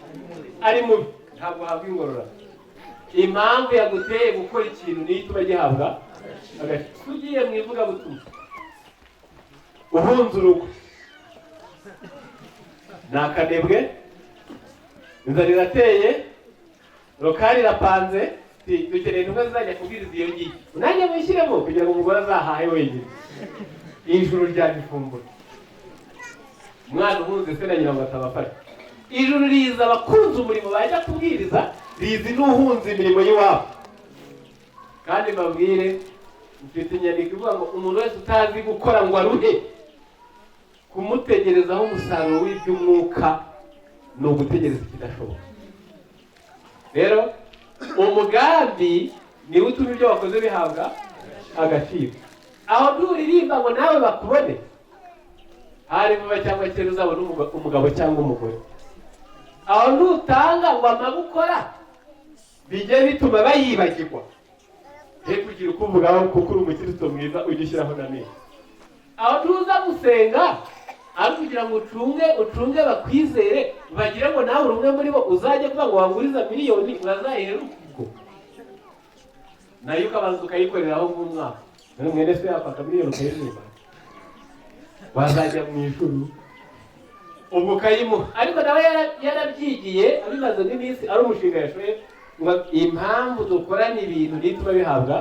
ari mubi, ntabwo uhabwa ingororano. Impamvu yaguteye gukora ikintu niyo ituma gihabwa agaciro. Tugiye mu ivugabutumwa, uhunze urugo, ni akanebwe, inzara irateye, rokari irapanze, dukeneye intumwa zizajya kubwiriza iyo ngiyo, nanjye mwishyiremo kugira ngo umugore azahahe wenyine. Ijuru ryabifumbura. Umwana uhunze se na nyina ngo atabafasha, ijuru riza abakunze umurimo bajya kubwiriza, rizi n'uhunze imirimo y'iwabo. Kandi mbabwire, mfite inyandiko ivuga ngo umuntu wese utazi gukora ngo aruhe, kumutegerezaho umusaruro w'iby'umwuka ni ugutegereza ikidashoboka. Rero umugambi niwo utuma ibyo wakoze bihabwa agaciro. Aho nturirimba ngo nawe bakubone, hari vuba cyangwa kera uzabona umugabo cyangwa umugore. Aho ntutanga ngo amabukora bijye bituma bayibagirwa, he kugira uko uvugaho, kuko uri umukristo mwiza ujya ushyiraho na neza. Aho ntuza gusenga. Ari kugira ngo ucunge, ucunge bakwizere, bagire ngo nawe uri umwe muri bo, uzajye kuvuga ngo wanguriza miliyoni, urazayiheruka ubwo nayo ukabanza ukayikoreraho nk'umwaka. None mwene se yafata miliyoni ukayimuha, wazajya mu ijuru? Ubwo ukayimuha, ariko nawe yarabyigiye, abimaze n'iminsi, ari umushinga yashoye. Ngo impamvu dukorana ibintu nituma bihabwa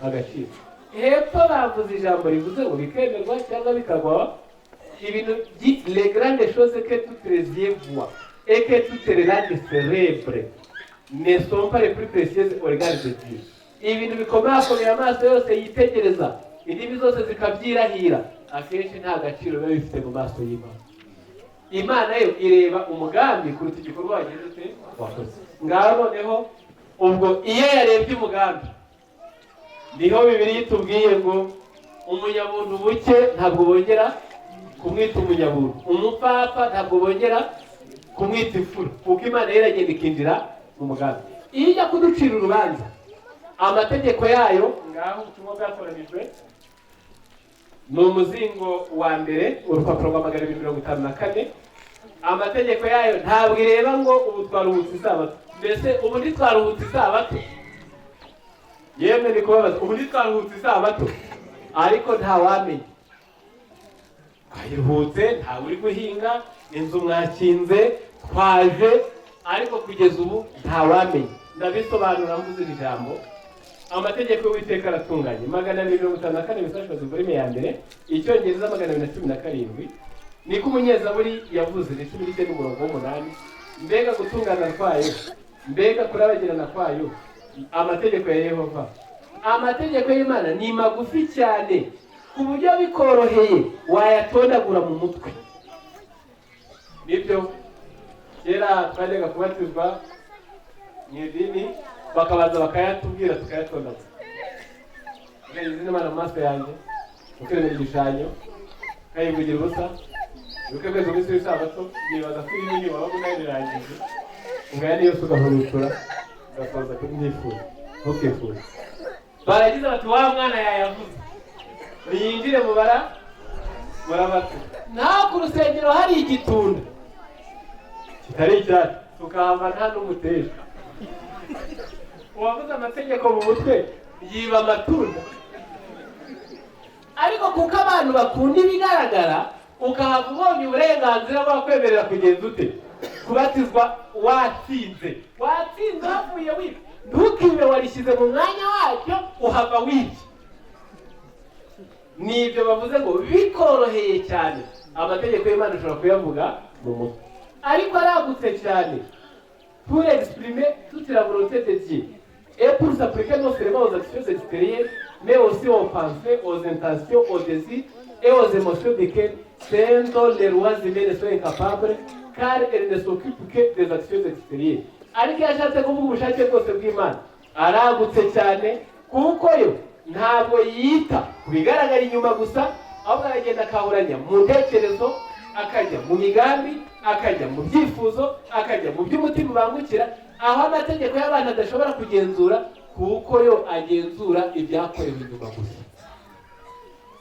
agaciro. Hepfo bavuze ijambo rivuze ngo bikemerwa cyangwa bikagwa. Ibintu les grandes choses que toutes les yeux voient et que toutes les langues célèbrent ne sont pas les plus précieuses au regard de Dieu. Ibintu bikomakomeye amaso yose yitegereza, indimi zose zikabyirahira, akenshi nta gaciro biba bifite mu maso y'Imana. Imana yo ireba umugambi kuruta igikorwa wagize ute, wakoze. Ngaho noneho ubwo iyo yarebye umugambi, niho Bibiliya itubwiye ngo umunyabuntu buke ntabwo bongera kumwita umunyabuntu, umupfapfa ntabwo bongera kumwita imfura, kuko Imana yo iragenda ikinjira mu mugambi. Iyo ijya kuducira urubanza, amategeko yayo, ngaho ubutumwa bwatoranijwe, ni umuzingo wa mbere, urupapuro rwa 254. Amategeko yayo ntabwo ireba ngo ubu twaruhutse isabato. Mbese ubu ntitwaruhutse isabato? Yemwe, ni kubabaza, ubu ntitwaruhutse isabato? Ariko ntawamenya twayiruhutse, ntawe uri guhinga, inzu mwakinze, twaje, ariko kugeza ubu ntawamenya. Ndabisobanura mvuze iri jambo: amategeko y'Uwiteka aratunganye. 254, Bisashwazi, volume ya mbere, Icyongereza 217. Niko umunyezaburi yavuze, ni 19 umurongo w'umunani. Mbega gutungana kwayo, mbega kurabagirana kwayo, amategeko ya Yehova! Amategeko y'Imana ni magufi cyane ku buryo bikoroheye wayatondagura mu mutwe. Nibyo, kera twajyaga kubatizwa mu idini, bakabanza bakayatubwira tukayatondagura. Izina Imana mu maso yanjye, ukiremera igishushanyo, ukayivugira ubusa, wibuke kwezi umunsi w'isabato. Nibaza ko iyi nini wabaga unayirangije, ungaya niyo ugahurutura, ugasoza kuri ntifuza ntukifuze. Baragize bati: "Wa mwana yayavuze, niyinjire mu bara murabatu." Naho ku rusengero hari igitunda kitari icyacu, tukahava nta n'umuteja. Uwavuze amategeko mu mutwe yiba amatunda. Ariko kuko abantu bakunda ibigaragara, ukahava ubonye uburenganzira bwakwemerera kugenza ute, kubatizwa, watsinze, watsinze, wavuye wibye. Ntukibe, warishyize mu mwanya wacyo, uhava wibye. Ni ibyo bavuze ngo bikoroheye cyane, amategeko y'Imana ushobora kuyavuga mu mutwe, ariko aragutse cyane. Pour exprimer toute la volonté de Dieu et pour s'appliquer non seulement aux actions extérieures, mais aussi aux pensées, aux intentions, aux désirs et aux émotions desquelles ce dont les lois humaines sont incapables, car elles ne s'occupent que des actions extérieures. Ariko iyo ashatse kuvuga ubushake bwose bw'Imana, aragutse cyane, kuko yo ntabwo yita ku bigaragara inyuma gusa, ahubwo aragenda akahuranya mu ntekerezo, akajya mu migambi, akajya mu byifuzo, akajya mu by'umutima ubangukira, aho amategeko y'abantu adashobora kugenzura, kuko yo agenzura ibyakorewe inyuma gusa.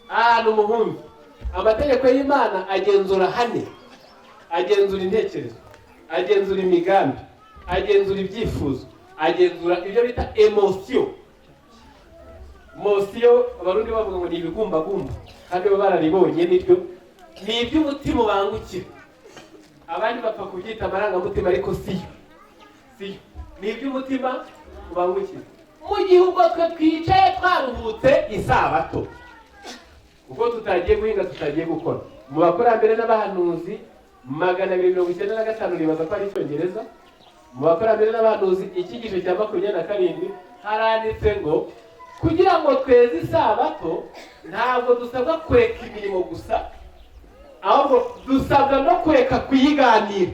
Ahantu umuhungu, amategeko y'Imana agenzura hane: agenzura intekerezo, agenzura imigambi, agenzura ibyifuzo, agenzura ibyo bita émotion. Émotion, Abarundi bavuga ngo ni ibigumbagumba, kandi bo bararibonye. Nibyo, ni iby'umutima ubangukira. Abandi bapfa kubyita amarangamutima, ariko siyo, siyo, ni iby'umutima ubangukira. Mu gihe ubwo twe twicaye twaruhutse isabato, kuko tutagiye guhinga, tutagiye gukora, mu Bakurambere n'Abahanuzi 295, nibaza ko ari Icyongereza, mu Bakurambere n'Abahanuzi, icyigisho cya 27, haranditse ngo kugira ngo tweze isabato, ntabwo dusabwa kureka imirimo gusa, ahubwo dusabwa no kureka kuyiganira.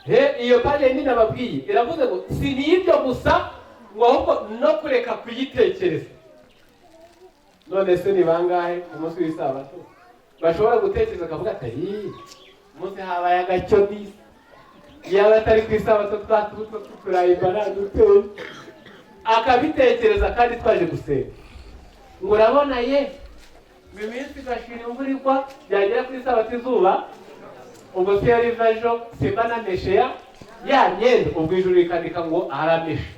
He, iyo page nini nababwiye iravuze ngo si n'ibyo gusa, ngo ahubwo no kureka kuyitekereza. None se ni bangahe ku munsi w'isabato bashobora gutekereza akavuga ati: "Ayi, umunsi habaye agacyo disi, yaba atari ku isabato twa tubuto tw'uturayi baraduteye," akabitekereza kandi twaje gusenga? Ngo urabona ye Ngo iminsi igashira, imvura igwa, byagera kuri Sabato izuba, ubwo se yari iva ejo simba nameshe ya myenda. Ubwo ijuru rikandika ngo arameshe,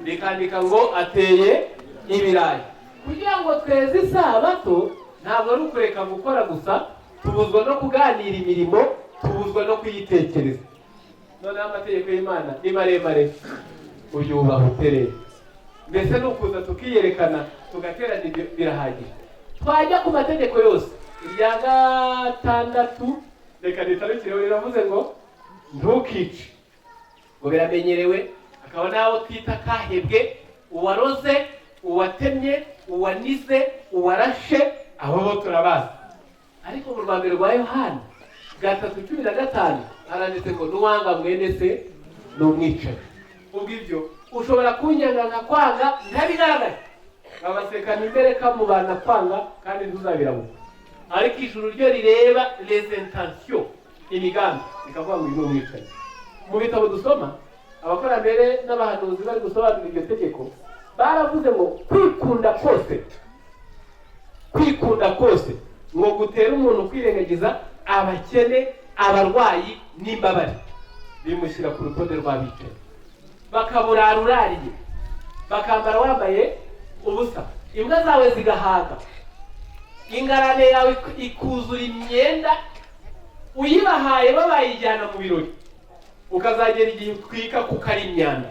rikandika ngo ateye ibirayi. Kugira ngo tweze Isabato ntabwo ari ukureka gukora gusa, tubuzwa no kuganira imirimo, tubuzwa no kuyitekereza. Noneho amategeko y'Imana ni maremare, uyubaha utereye? Mbese ni ukuza tukiyerekana, tugaterana, ibyo birahagije? Twajya ku mategeko yose, irya gatandatu reka ritarukireho, riravuze ngo ntukice. Ngo biramenyerewe, akaba n'abo twita kahebwe: uwaroze, uwatemye, uwanize, uwarashe, abo bo turabazi. Ariko mu rwa mbere rwa Yohani 3:15 haranditse ngo n'uwanga mwene se ni umwicanyi. Ubwo ibyo ushobora kunyanga nkakwanga ntabigaragaye, nkabasekana imbereka mubana kwanga, kandi ntuzabirabuka. Ariko ijuru ryo rireba les intentions, imigambi, rikavuga ngo uyu ni umwicanyi. Mu bitabo dusoma, abakurambere n'abahanuzi bari gusobanura iryo tegeko baravuze ngo kwikunda kose, kwikunda kose ngo gutera umuntu kwirengagiza abakene, abarwayi n'imbabare, bimushyira ku rutonde rw'abicanyi. Bakaburara urariye, bakambara wambaye ubusa, imbwa zawe zigahaga, ingarane yawe ikuzura imyenda, uyibahaye babayijyana mu birori, ukazagera igihe utwika kuko ari imyanda.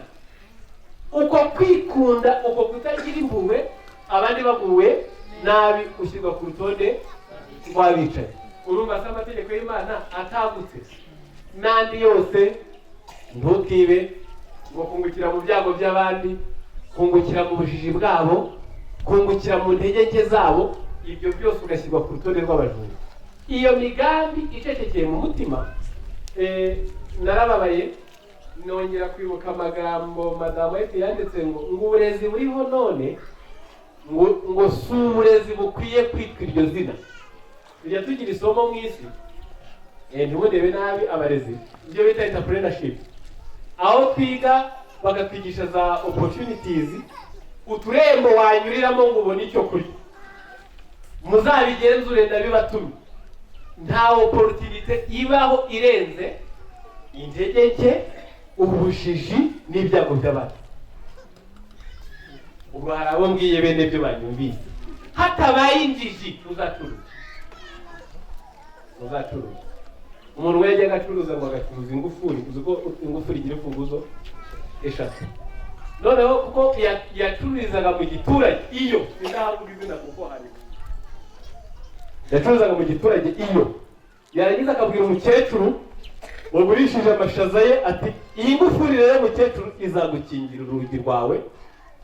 Uko kwikunda, uko kutagira impuhwe, abandi baguwe nabi, ushyirwa ku rutonde rw'abicanyi. Urumva se amategeko y'Imana atagutse? N'andi yose, ntukibe, ngo kungukira mu byago by'abandi, kungukira mu bujiji bwabo, kungukira mu ntege nke zabo, ibyo byose ugashyirwa ku rutonde rw'abajura. Iyo migambi icecekeye mu mutima. Narababaye, nongera kwibuka amagambo madamu White yanditse ngo uburezi buriho none ngo si uburezi bukwiye kwitwa iryo zina. Tujya tugira isomo mu isi, ntimurebe nabi abarezi, ibyo bita entrepreneurship, aho twiga bakatwigisha za opportunities, uturembo wanyuriramo ngo ubone icyo kurya. Muzabigenzure, ndabibatumye, nta opportunity ibaho irenze intege nke, ubujiji n'ibyago by'abandi. Ubwo hari abo mbwiye bene byo banyumvise. Hatabaye injiji, tuzacuruza, tuzacuruza. Umuntu we yajyaga acuruza, ngo agacuruza ingufuri. Uzi ko ingufuri igira imfunguzo eshatu? Noneho kuko yacururizaga mu giturage, iyo sindahavuga izina kuko hari, yacuruzaga mu giturage, iyo yarangiza akabwira umukecuru wagurishije amashaza ye ati: "Iyi ngufuri rero mukecuru izagukingira urugi rwawe,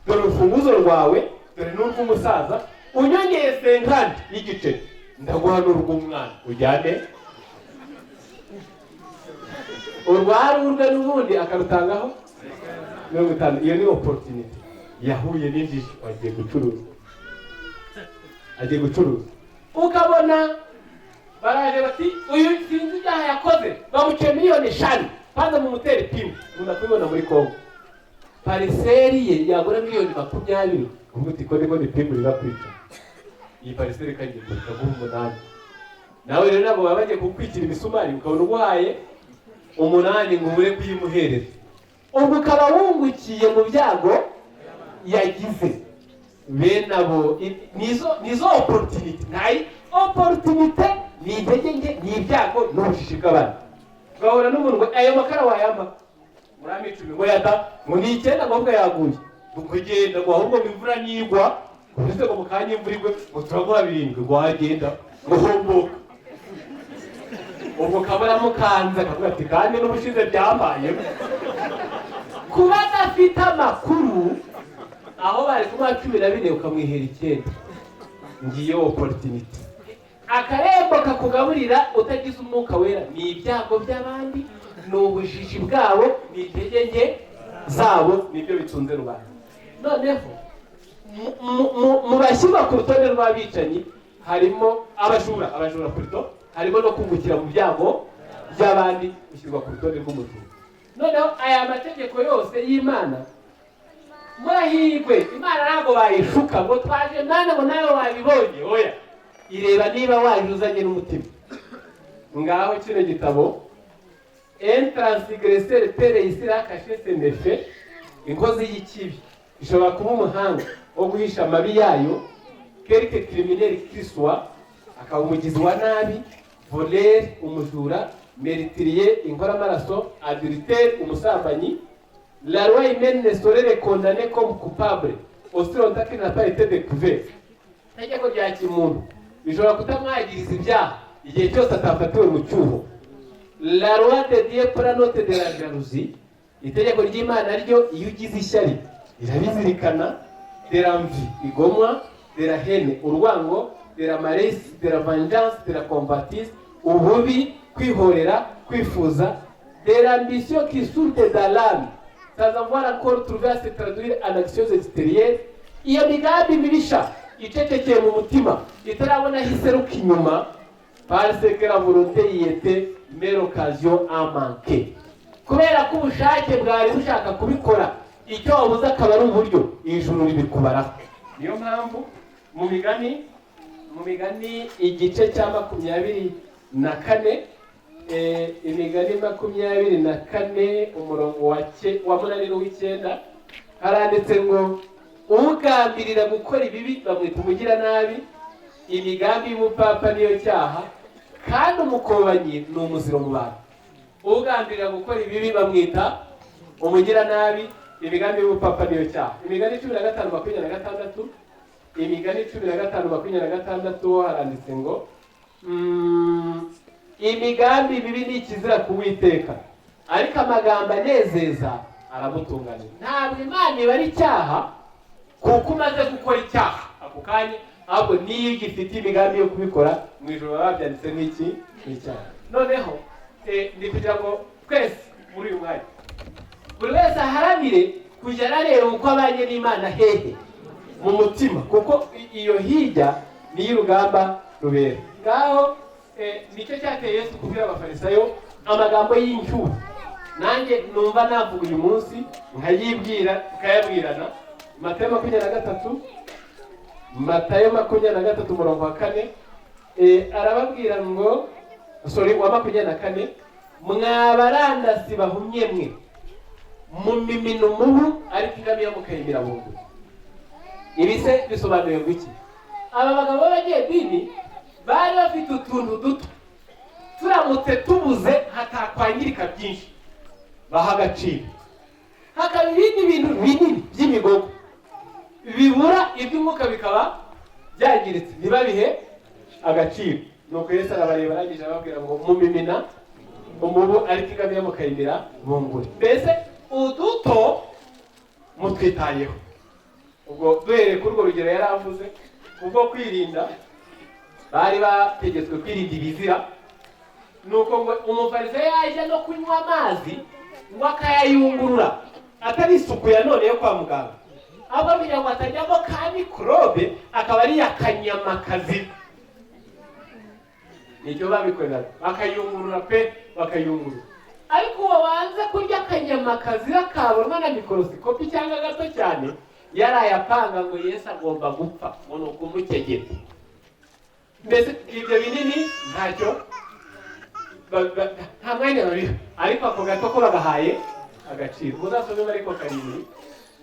dore urufunguzo rwawe, dore n'urw'umusaza, unyongeye 50 y'igiceri ndaguha n'urw'umwana ujyane." Urwari urwe n'ubundi akarutangaho 50. Iyo ni opportunity yahuye n'injiji. Wagiye gucuruza, agiye gucuruza, ukabona baraje bati: "Uyu sinzi ibyaha yakoze, bamuciye miliyoni 5, kwanza mumutere ipingu." Nkunda kubibona muri Kongo, parcelle ye yagura miliyoni 20, uvuga uti: "Ko niko ipingu rirakwica, iyi parcelle ikagiye guhita guha 8." Nawe rero ntabwo baba bagiye kukwikira imisumari, ukabona uguhaye 8 ngo ubure kuyimuhereza, ubwo ukaba wungukiye mu byago yagize. Bene abo nizo opportunity. Ntayi opportunity, ni intege nke, ni ibyago n'ubujiji bw'abandi. Ugahura n'umuntu ngo: "Ayo makara wayampa?" Murama 10. Ngo yata, ngo ni 9, ngo ahubwo yaguye, ngo genda, ngo ahubwo ngo imvura nigwa, uretse ngo mu kanya imvura igwe, ngo turaguha 7, ngo wagenda, ngo homboka. Ubwo kabura mukanze, akavuga ati: "Kandi n'ubushize byambayemo." Kuba adafite amakuru, aho bari kumuha 14 ukamwihera 9. Ngiyo opportunity, akarembo kakugaburira utagize Umwuka Wera. Ni ibyago by'abandi, ni ubujiji bwabo, ni intege nke zabo, nibyo bitunze rubanda. Noneho mu bashyirwa ku rutonde rw'abicanyi harimo abajura, abajura kurito harimo no kungukira mu byago by'abandi, ushyirwa ku rutonde rw'umujura. Noneho aya mategeko yose y'Imana Murahirwe. Imana ntabwo bayishuka ngo twaje mwana, ngo nawe wabibonye. Oya, ireba niba waje uzanye n'umutima. Ngaho kino gitabo, "Un transgresseur peut réussir à cacher ses méfaits", inkozi y'ikibi ishobora kuba umuhanga wo guhisha amabi yayo, "quelque criminel qu'il soit", akaba umugizi wa nabi, "voleur", umujura, "meurtrier", inkoramaraso, "adultère", umusambanyi. "La loi humaine ne saurait le condamner comme coupable aussi longtemps qu'il n'a pas été découvert." Itegeko rya kimuntu rishobora kutamwagiriza ibyaha igihe cyose atafatiwe mu cyuho. "La loi de Dieu prend note de la jalousie", itegeko ry'Imana ryo iyo ugize ishyari rirabizirikana, "de l'envie", igomwa, "de la haine", urwango, "de la malice", "de la vengeance", "de la convoitise", ububi, kwihorera, kwifuza, "de l'ambition qui sourde dans l'âme sans avoir encore trouvé à se traduire en actions extérieures", iyo migambi mibisha icecekeye mu mutima itarabona aho iseruka inyuma, "parce que la volonté y était, mais l'occasion a manqué", kubera ko ubushake bwari bushaka kubikora, icyo wabuze akaba ari uburyo, ijuru ribikubaraho. Niyo mpamvu mu Migani igice cya 24, Imigani 24, umurongo wa 8 n'uw'icyenda, haranditse ngo ugambirira gukora ibibi bamwita umugiranabi, imigambi y'umupfapfa niyo cyaha, kandi umukobanyi ni umuziro mu bantu. Ugambirira gukora ibibi bamwita umugiranabi, imigambi y'umupfapfa niyo cyaha. Imigani 15:26, Imigani 15:26 ho haranditse ngo imigambi mibi ni ikizira ku Witeka, ariko amagambo anezeza aramutunganira. Ntabwo Imana iba ari icyaha kuko umaze gukora icyaha ako kanya, ahubwo niyo ugifite imigambi yo kubikora, mu ijoro baba babyanditse nk'iki? Nk'icyaha. Noneho ni kugira ngo twese muri uyu mwanya buri wese aharanire kujya arareba uko abanye n'Imana hehe? Mu mutima, kuko iyo hirya niyo urugamba rubera. Ngaho nicyo cyateye Yesu kubwira Abafarisayo amagambo y'incyuro, nanjye numva navuga uyu munsi nkayibwira, tukayabwirana. Matayo 23, Matayo 23, umurongo wa 4, arababwira ngo, sorry, wa 24: "Mwabarandasi bahumye mwe, mumimina umubu ariko ingamiya mukayimira bunguri." Ibi se bisobanuye ngo iki? Aba bagabo b'abanyedini bari bafite utuntu duto turamutse tubuze hatakwangirika byinshi baha agaciro, hakaba ibindi bintu binini by'imigogo bibura, iby'umwuka bikaba byangiritse, ntibabihe agaciro. Nuko Yesu arabareba, arangije ababwira ngo mumimina umubu ariko ingamiya mukayimira bunguri. Mbese uduto mutwitayeho. Ubwo duhereye kuri urwo rugero yari avuze, kubwo kwirinda bari bategetswe kwirinda ibizira, nuko ngo Umufarisayo yajya no kunywa amazi ngo akayayungurura, atari isuku ya none yo kwa muganga, ahubwo kugira ngo atajyamo ka mikorobe, akaba ari akanyama kazira. Nicyo babikoreraga, bakayungurura pe, bakayungurura. Ariko uwo wanze kurya akanyama kazira kabonwa na mikorosikopi cyangwa gato cyane, yaraye apanga ngo Yesu agomba gupfa, ngo ni ukumukegeta. Mbese ibyo binini ntacyo nta mwanya babiha, ariko ako gato ko bagahaye agaciro. Muzasome Mariko 7,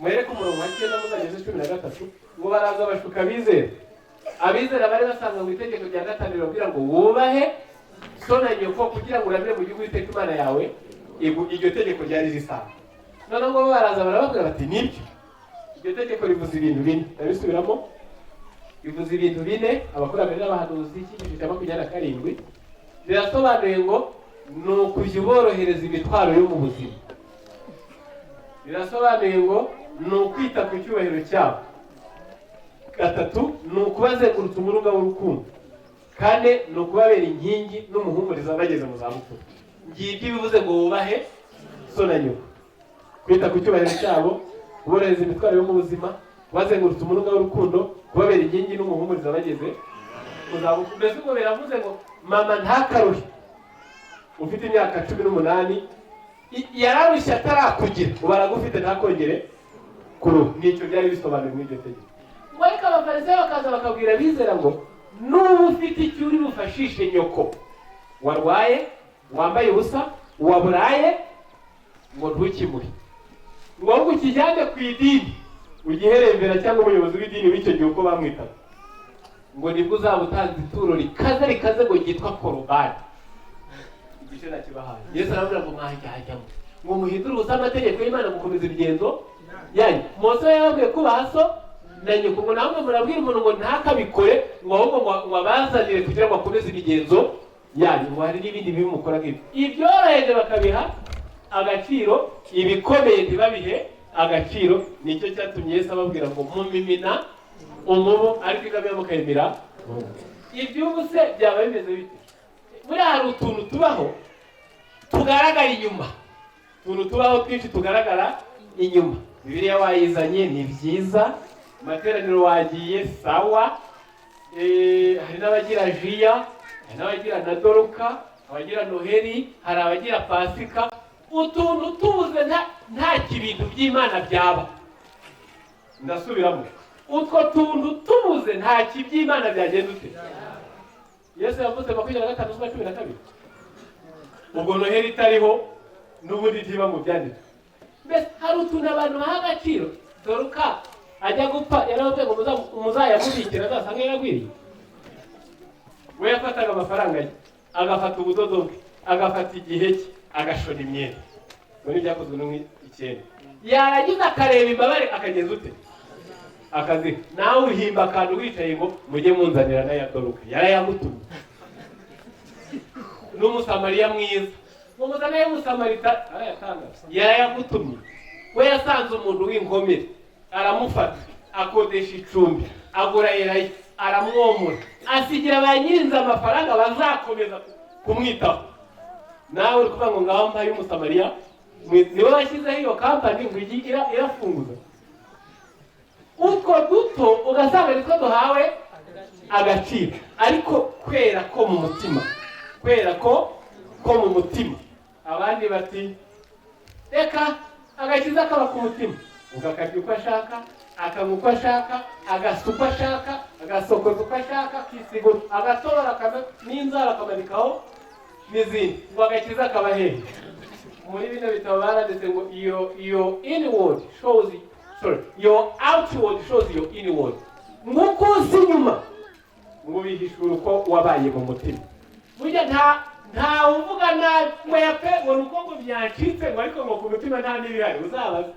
muhereke umurongo wa 9 muzageze 13, ngo baraza bashuka abizera. Abizera bari basanga mu itegeko rya gatanu ribabwira ngo wubahe so na nyoko kugira ngo uramire mu gihugu Uwiteka Imana yawe. Iryo tegeko ryari risanzwe. Noneho ngo bo baraza barababwira bati nibyo, iryo tegeko rivuze ibintu bine. Ndabisubiramo, rivuze ibintu bine. Abakurambere n'Abahanuzi, icyigisho cya 27, rirasobanuye ngo ni ukujya uborohereza imitwaro yo mu buzima. Rirasobanuye ngo ni ukwita ku cyubahiro cyabo. Gatatu, ni ukubazengurutsa umurunga w'urukundo. Kane, ni ukubabera inkingi n'umuhumuriza bageze mu zabukuru. Ngibyo ibivuze ngo wubahe so na nyoko: kwita ku cyubahiro cyabo, kuborohereza imitwaro yo mu buzima, kubazengurutsa umurunga w'urukundo, kubabera inkingi n'umuhumuriza bageze mu zabukuru. Mbese ubwo biravuze ngo mama ntakaruhe ufite imyaka 18, yararushye atarakugira, ubu aragufite, ntakongere. Ku ruhu. Nicyo byari bisobanuye muri iryo tegeko. Ngo ariko Abafarisayo bakaza bakabwira abizera ngo nuba ufite icyo uri bufashishe nyoko warwaye, wambaye ubusa, waburaye, ngo ntukimuhe, ngo ahubwo ukijyane ku idini ugiherembera cyangwa umuyobozi w'idini w'icyo gihe uko bamwitaga, ngo nibwo uzaba utanze ituro rikaze rikaze, ngo ryitwa korobani. Igice nakibahaye. Yesu aravuga ngo mwajyajyamo ngo muhindure ubusa amategeko y'Imana gukomeza imigenzo yanyu. Mose yababwiye kubaha so na nyoko, ngo namwe murabwira umuntu ngo ntakabikore, ngo ahubwo ngo abazanire kugira ngo akomeze imigenzo yanyu. Ngo hari n'ibindi bibi mukora nk'ibyo. Ibyoroheje bakabiha agaciro, ibikomeye ntibabihe agaciro. Nicyo cyatumye Yesu ababwira ngo mumimina umubu, ariko ingamiya mukayimira. Iby'ubu se byaba bimeze bite? Buriya hari utuntu tubaho tugaragara inyuma, utuntu tubaho twinshi tugaragara inyuma. Bibiliya wayizanye, ni byiza. Amateraniro wagiye, sawa. Hari n'abagira jiya, hari n'abagira na Doruka, abagira Noheli, hari abagira Pasika. Utuntu tubuze nta kibintu by'Imana byaba. Ndasubiramo: utwo tuntu tubuze, nta kiby'Imana byagenda ute? Yesu yavuze 25/12. Ubwo Noheli itariho n'ubundi ntiba mu byanditswe. Mbese hari utuntu abantu baha agaciro. Doruka ajya gupfa yaravuze ngo muzayamubikira azasanga yaragwiriye. We yafataga amafaranga ye, agafata ubudodo bwe, agafata igihe cye, agashona imyenda muri Byakozwe no 9, yarangiza akareba imbabare akageza ute akazi. Nawe uhimba akantu wicaye ngo mujye munzanira n'aya Doruka yarayamutumye n'Umusamariya mwiza, ngo muzane y'Umusamarita arayatanga, yarayamutumye. We yasanze umuntu w'inkomere aramufata, akodesha icumbi, agura elayo, aramwomora, asigira ba nyirinzu amafaranga bazakomeza kumwitaho. Nawe uri kuvuga ngo ngaho mpaye Umusamariya, niwe washyizeho iyo kampani ngo ijye irafunguza utwo duto, ugasanga nitwo duhawe agaciro. Ariko kwera ko mu mutima, kwera ko mu mutima. Abandi bati reka agakiza kaba ku mutima, ngo akarya uko ashaka, akanywa uko ashaka, agasa uko ashaka, agasokoza uko ashaka, akisiga, agatobora, n'inzara akamanikaho n'izindi, ngo agakiza kaba hehe? Muri bino bitabo baranditse ngo your inward shows, sorry, your outward shows your inward. Nk'uko usa inyuma ngo bihishura uko wabaye mu mutima. Burya nta uvuga nabi ngo yape, ngo ni uko ngo byancitse, ngo ariko ngo ku mutima nta n'ibihari. Uzabaze,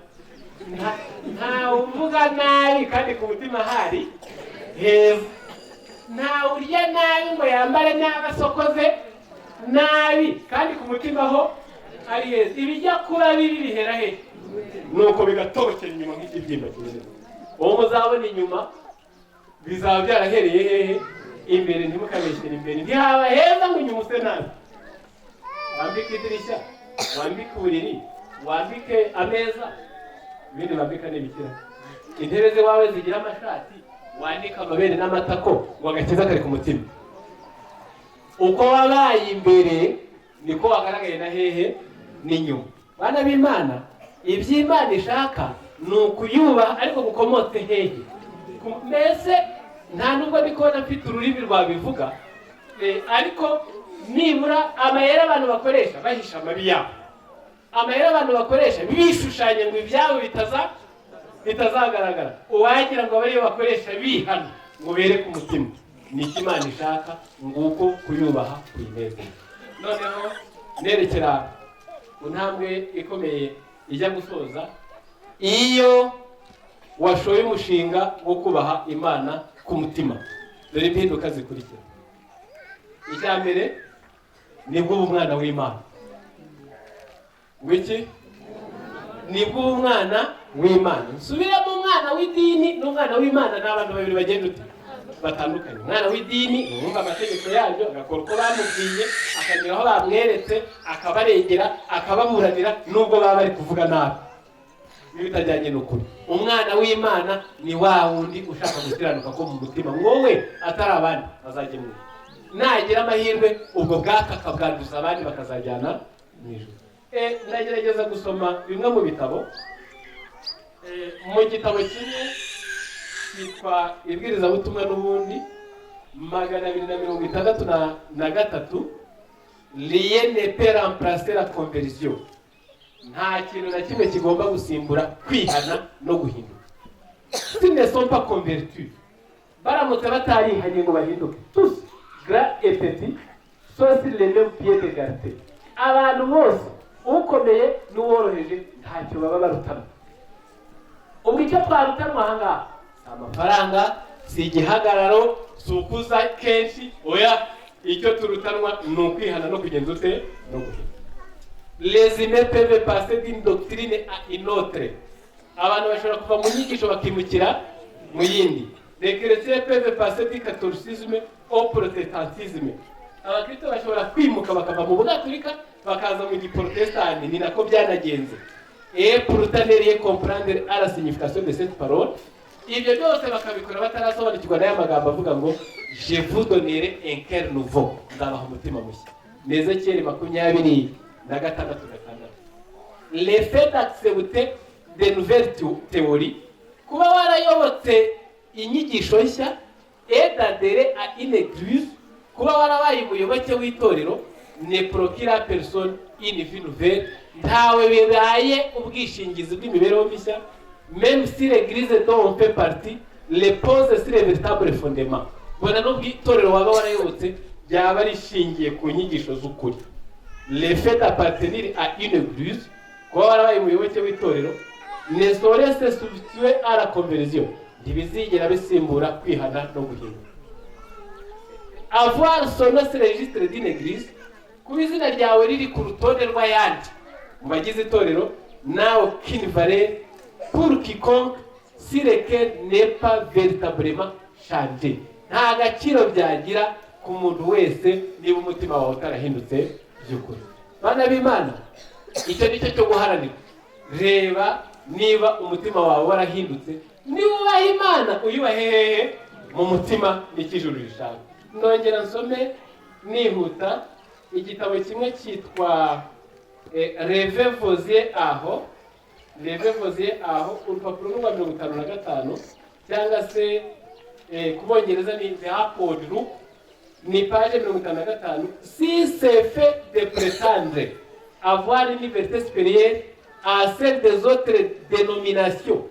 nta uvuga nabi kandi ku mutima hari heza. Nta urya nabi ngo yambare nabi, asokoze nabi, kandi ku mutima ho ari heza. Ibijya kuba bibi bihera he? Nuko bigatobokera inyuma nk'ikibyimba kinini. Uwo muzabona inyuma bizaba byarahereye hehe? Imbere. Ntimukabeshyere imbere ntihaba heza ngo inyuma use nabi. Wambike idirishya, wambike uburiri, wambike ameza, ibindi bambika n'ibikira, intebe z'iwawe zigira amashati, wandike amabere n'amatako, ngo agakiza kari ku mutima. Uko wabaye imbere niko wagaragaye na hehe? N'inyuma. Bana b'Imana, iby'Imana ishaka ni ukuyubaha, ariko gukomotse hehe? Mbese nta nubwo ndi kubona mfite ururimi rwabivuga, ariko nibura amayeri abantu bakoresha bahisha amabi yabo, amayeri abantu bakoresha bishushanya ngo ibyabo bitazagaragara, uwagira ngo abe ariyo bakoresha bihana ngo bereke umutima. Ni icyo Imana ishaka, nguko kuyubaha, kuyinezeza. Noneho nerekera ku ntambwe ikomeye ijya gusoza: iyo washoye umushinga wo kubaha Imana ku mutima, dore impinduka zikurikira. Icya mbere, nibwo uba umwana w'Imana. Ngo iki? Nibwo uba umwana w'Imana. Nsubiremo: umwana w'idini n'umwana w'Imana ni abantu babiri bagenda ute? Batandukanye. Umwana w'idini ni uwumva amategeko yaryo, agakora uko bamubwiye, akagera aho bamweretse, akabarengera, akababuranira nubwo baba bari kuvuga nabi n'ibitajyanye n'ukuri. Umwana w'Imana ni wa wundi ushaka gukiranuka ko mu mutima, wowe atari abandi azajya mu ijuru. Nagira amahirwe ubwo bwaka akabwanduza abandi, bakazajyana mu ijuru. Ndagerageza gusoma bimwe mu bitabo. Mu gitabo kimwe cyitwa Ibwirizabutumwa n'ubundi, 263, "Rien ne peut remplacer la conversion", nta kintu na kimwe kigomba gusimbura kwihana no guhinduka. "S'ils ne sont pas convertis", baramutse batarihanye ngo bahinduke, "tous, grands et petits, sont sur les mêmes pieds d'égalité", abantu bose, ukomeye n'uworoheje, ntacyo baba barutana. Ubwo icyo twarutanwa aha ngaha si amafaranga, si igihagararo, si ukuza kenshi, oya. Icyo turutanwa ni ukwihana no kugenza ute? No guhinduka. "Les humains peuvent passer d'une doctrine à une autre", abantu bashobora kuva mu nyigisho bakimukira mu yindi. "Les chrétiens peuvent passer du catholicisme au protestantisme", abakristo bashobora kwimuka bakava mu bugatolika bakaza mu giprotestani, ni nako byanagenze. "Et pourtant ne rien comprendre à la signification de cette parole", ibyo byose bakabikora batarasobanukirwa n'aya magambo avuga ngo "Je vous donnerai un cœur nouveau", nzabaha umutima mushya. Ni Ezekiyeli 26:6. "Le fait d'accepter de nouvelles théories", kuba warayobotse inyigisho nshya, "et d'adhérer à une église", kuba warabaye umuyoboke w'itorero, "ne procure à personne une vie nouvelle", ntawe bibaye ubwishingizi bw'imibereho mishya, "même si l'église dont on fait partie repose sur les véritables fondements", bona n'ubwo itorero waba warayobotse byaba rishingiye ku nyigisho z'ukuri. "Le fait d'appartenir à une église", kuba warabaye umuyoboke w'itorero, "ne saurait se substituer à la conversion", ntibizigera bisimbura kwihana no guhinduka. "Avoir son nom sur le registre d'une église", kuba izina ryawe riri ku rutonde rw'ayandi mu bagize itorero, "n'a aucune valeur pour quiconque si le cœur n'est pas véritablement changé", nta gaciro byagira ku muntu wese niba umutima wawe utarahindutse by'ukuri. Bana b'Imana, icyo ni cyo cyo guharanira. Reba niba umutima wawe warahindutse. Niba ubaha Imana, uyubahe hehe? Mu mutima. Nicyo ijuru rishaka. Ndongera nsome nihuta igitabo kimwe cyitwa Levez vos yeux aho, Levez vos yeux aho, urupapuro rwa 55, cyangwa se ku Bongereza ni The Upward Look, ni page 55. "Si ce fait de prétendre avoir une vérité supérieure à celle des autres dénominations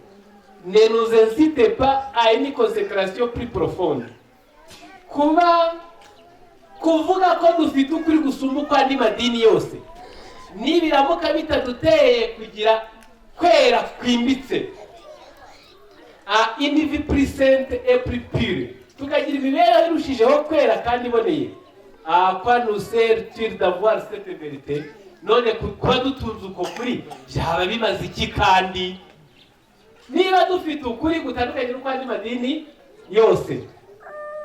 ne nous incite pas à une consécration plus profonde", kuba kuvuga ko dufite ukuri gusumba uko andi madini yose, nibiramuka bitaduteye kugira kwera kwimbitse, "à une vie plus sainte et plus pure", tukagira imibereho irushijeho kwera kandi iboneye, "à quoi nous sert-il d'avoir cette vérité?" None kuba dutunze uko kuri byaba bimaze iki? Kandi niba dufite ukuri gutandukanye n'uko andi madini yose,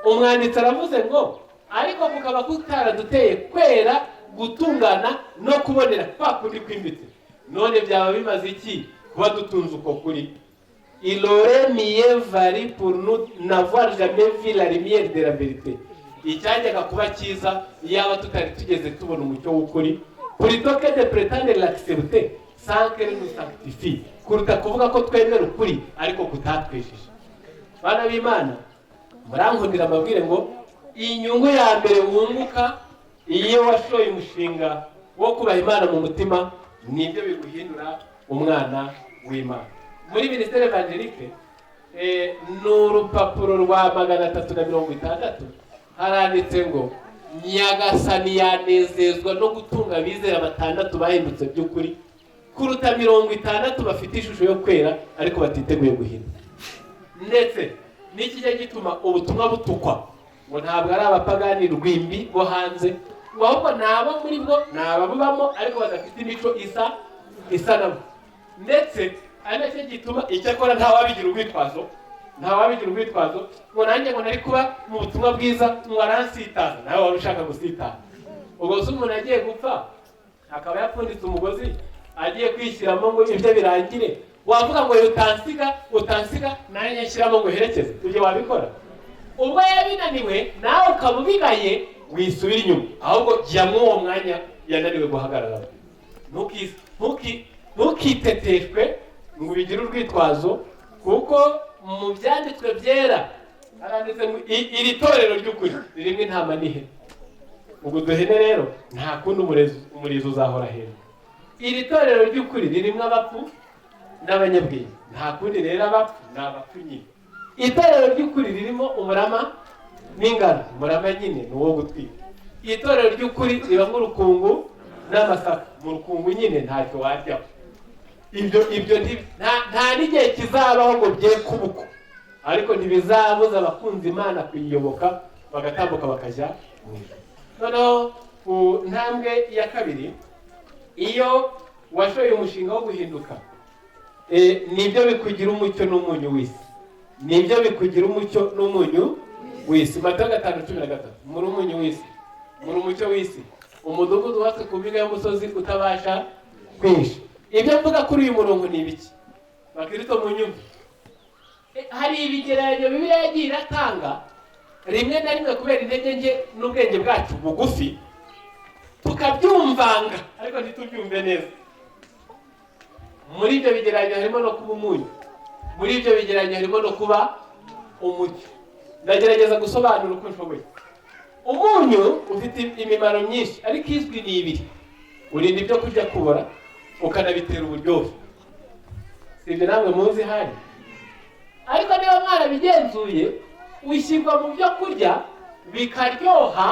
umwanditsi aravuze ngo, ariko kukaba kutaraduteye kwera, gutungana no kubonera kwa kundi kwimbitse, none byaba bimaze iki kuba dutunze uko kuri? "Il aurait mieux valu pour nous n'avoir jamais vu la lumière de la vérité", icyajyaga kuba cyiza iyaba tutari tugeze tubona umucyo w'ukuri, "plutôt que de prétendre l'accepter sans qu'elle nous sanctifie", kuruta kuvuga ko twemera ukuri ariko kutatwishisha. Bana b'Imana, murankundira amabwire ngo inyungu ya mbere wunguka iyo washoye umushinga wo kubaha Imana mu mutima, nibyo biguhindura umwana w'Imana. Muri Ministère évangélique, ni urupapuro rwa 360, haranditse ngo Nyagasani yanezezwa no gutunga abizera batandatu bahindutse by'ukuri kuruta 60 bafite ishusho yo kwera ariko batiteguye guhinduka. Ndetse n'ikijya gituma ubutumwa butukwa ngo ntabwo ari abapagani rwimbi bo hanze, ngo ahubwo ni abo muri bwo, ni ababubamo ariko badafite imico isa nabo. Ndetse ari nacyo gituma, icyakora ntawabigira urwitwazo, ntawabigira urwitwazo ngo nanjye ngo nari kuba mu butumwa bwiza ngo aransitaza. Nawe wari ushaka gusitara? Ubwo se umuntu agiye gupfa akaba yapfunditse umugozi agiye kwishyiramo ngo ibyo birangire, wavuga ngo utansiga, utansiga, nanjye nshyiramo ngo uherekeze? Ibyo wabikora? Ubwo yabinaniwe nawe ukaba ubigaye, wisubira inyuma, ahubwo jya muri uwo mwanya yananiwe guhagararamo. Ntukiteteshwe ngo Ngo ubigire urwitwazo, kuko mu byanditswe byera haranditse ngo iri torero ry'ukuri ririmo intama n'ihene. Ubwo duhene rero nta kundi umurizo uzahora hejuru. Iri torero ry'ukuri ririmo abapfu n'abanyabwenge, nta kundi rero abapfu ni abapfu nyine. Itorero ry'ukuri ririmo umurama n'ingano, umurama nyine ni uwo gutwika. Itorero ry'ukuri ribamo urukungu n'amasaka, mu rukungu nyine ntacyo waryaho. Ibyo nta n'igihe kizabaho ngo bye kubuko, ariko ntibizabuza abakunzi Imana kuyiyoboka bagatambuka bakajya mu ijuru. Noneho ku ntambwe ya kabiri, iyo washoye umushinga wo guhinduka, nibyo bikugira umucyo n'umunyu w'isi. Nibyo bikugira umucyo n'umunyu w'isi. Matayo 5:13, muri umunyu w'isi, muri umucyo w'isi. Umudugudu wubatswe ku mpinga y'umusozi utabasha kwihisha. Ibyo mvuga kuri uyu murongo ni ibiki? Bakristo munyumve. Hari ibigereranyo Bibiliya yagiye iratanga rimwe na rimwe kubera intege nke n'ubwenge bwacu bugufi, tukabyumvanga ariko ntitubyumve neza. Muri ibyo bigereranyo harimo no kuba umunyu, muri ibyo bigereranyo harimo no kuba umucyo. Ndagerageza gusobanura uko nshoboye. Umunyu ufite imimaro myinshi, ariko izwi ni ibiri: urinda ibyo kurya kubora, ukanabitera uburyohe. Si ibyo namwe muzi hari? Ariko niba mwarabigenzuye, ushyirwa mu byo kurya bikaryoha.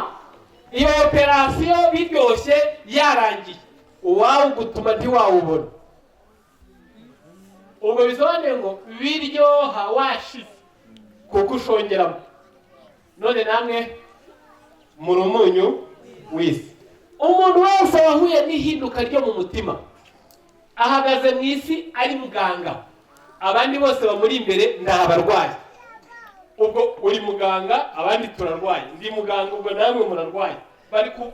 Iyo operasiyo biryoshye yarangiye, uwawugutuma ntiwawubona. Ubwo bisobanuye ngo biryoha washize kuko ushongeramo. None namwe muri umunyu w'isi. Umuntu wese wahuye n'ihinduka ryo mu mutima ahagaze mu isi ari muganga, abandi bose bamuri imbere ni abarwayi. Ubwo uri muganga, abandi turarwaye. Ndi muganga, ubwo namwe murarwaye.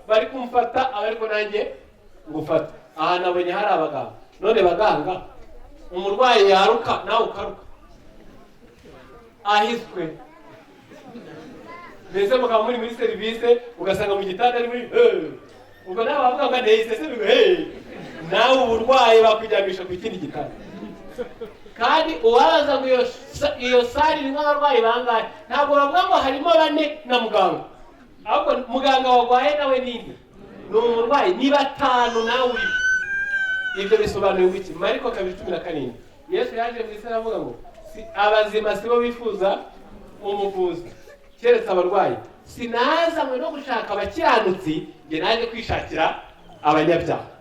Bari kumfata, ariko nanjye ngufata. Aha nabonye hari abaganga. None baganga, umurwayi yaruka nawe ukaruka ahiswe, mbese mukaba muri muri serivisi, ugasanga mu gitanda ari muri ubwo nawe bavuga ngo nteye se, nawe uburwayi bakujyamisha ku kindi gitanda. Kandi uwabaza ngo iyo sari irimo abarwayi bangahe, ntabwo bavuga ngo harimo bane na muganga, ahubwo muganga warwaye nawe ninde? Ni umurwayi, ni batanu nawe urimo. Ibyo bisobanuye iki? Mariko 2:17, Yesu yaje mu isi aravuga ngo abazima sibo bifuza umuvuzi keretse abarwayi. Sinazanywe no gushaka abakiranutsi, njye naje kwishakira abanyabyaha.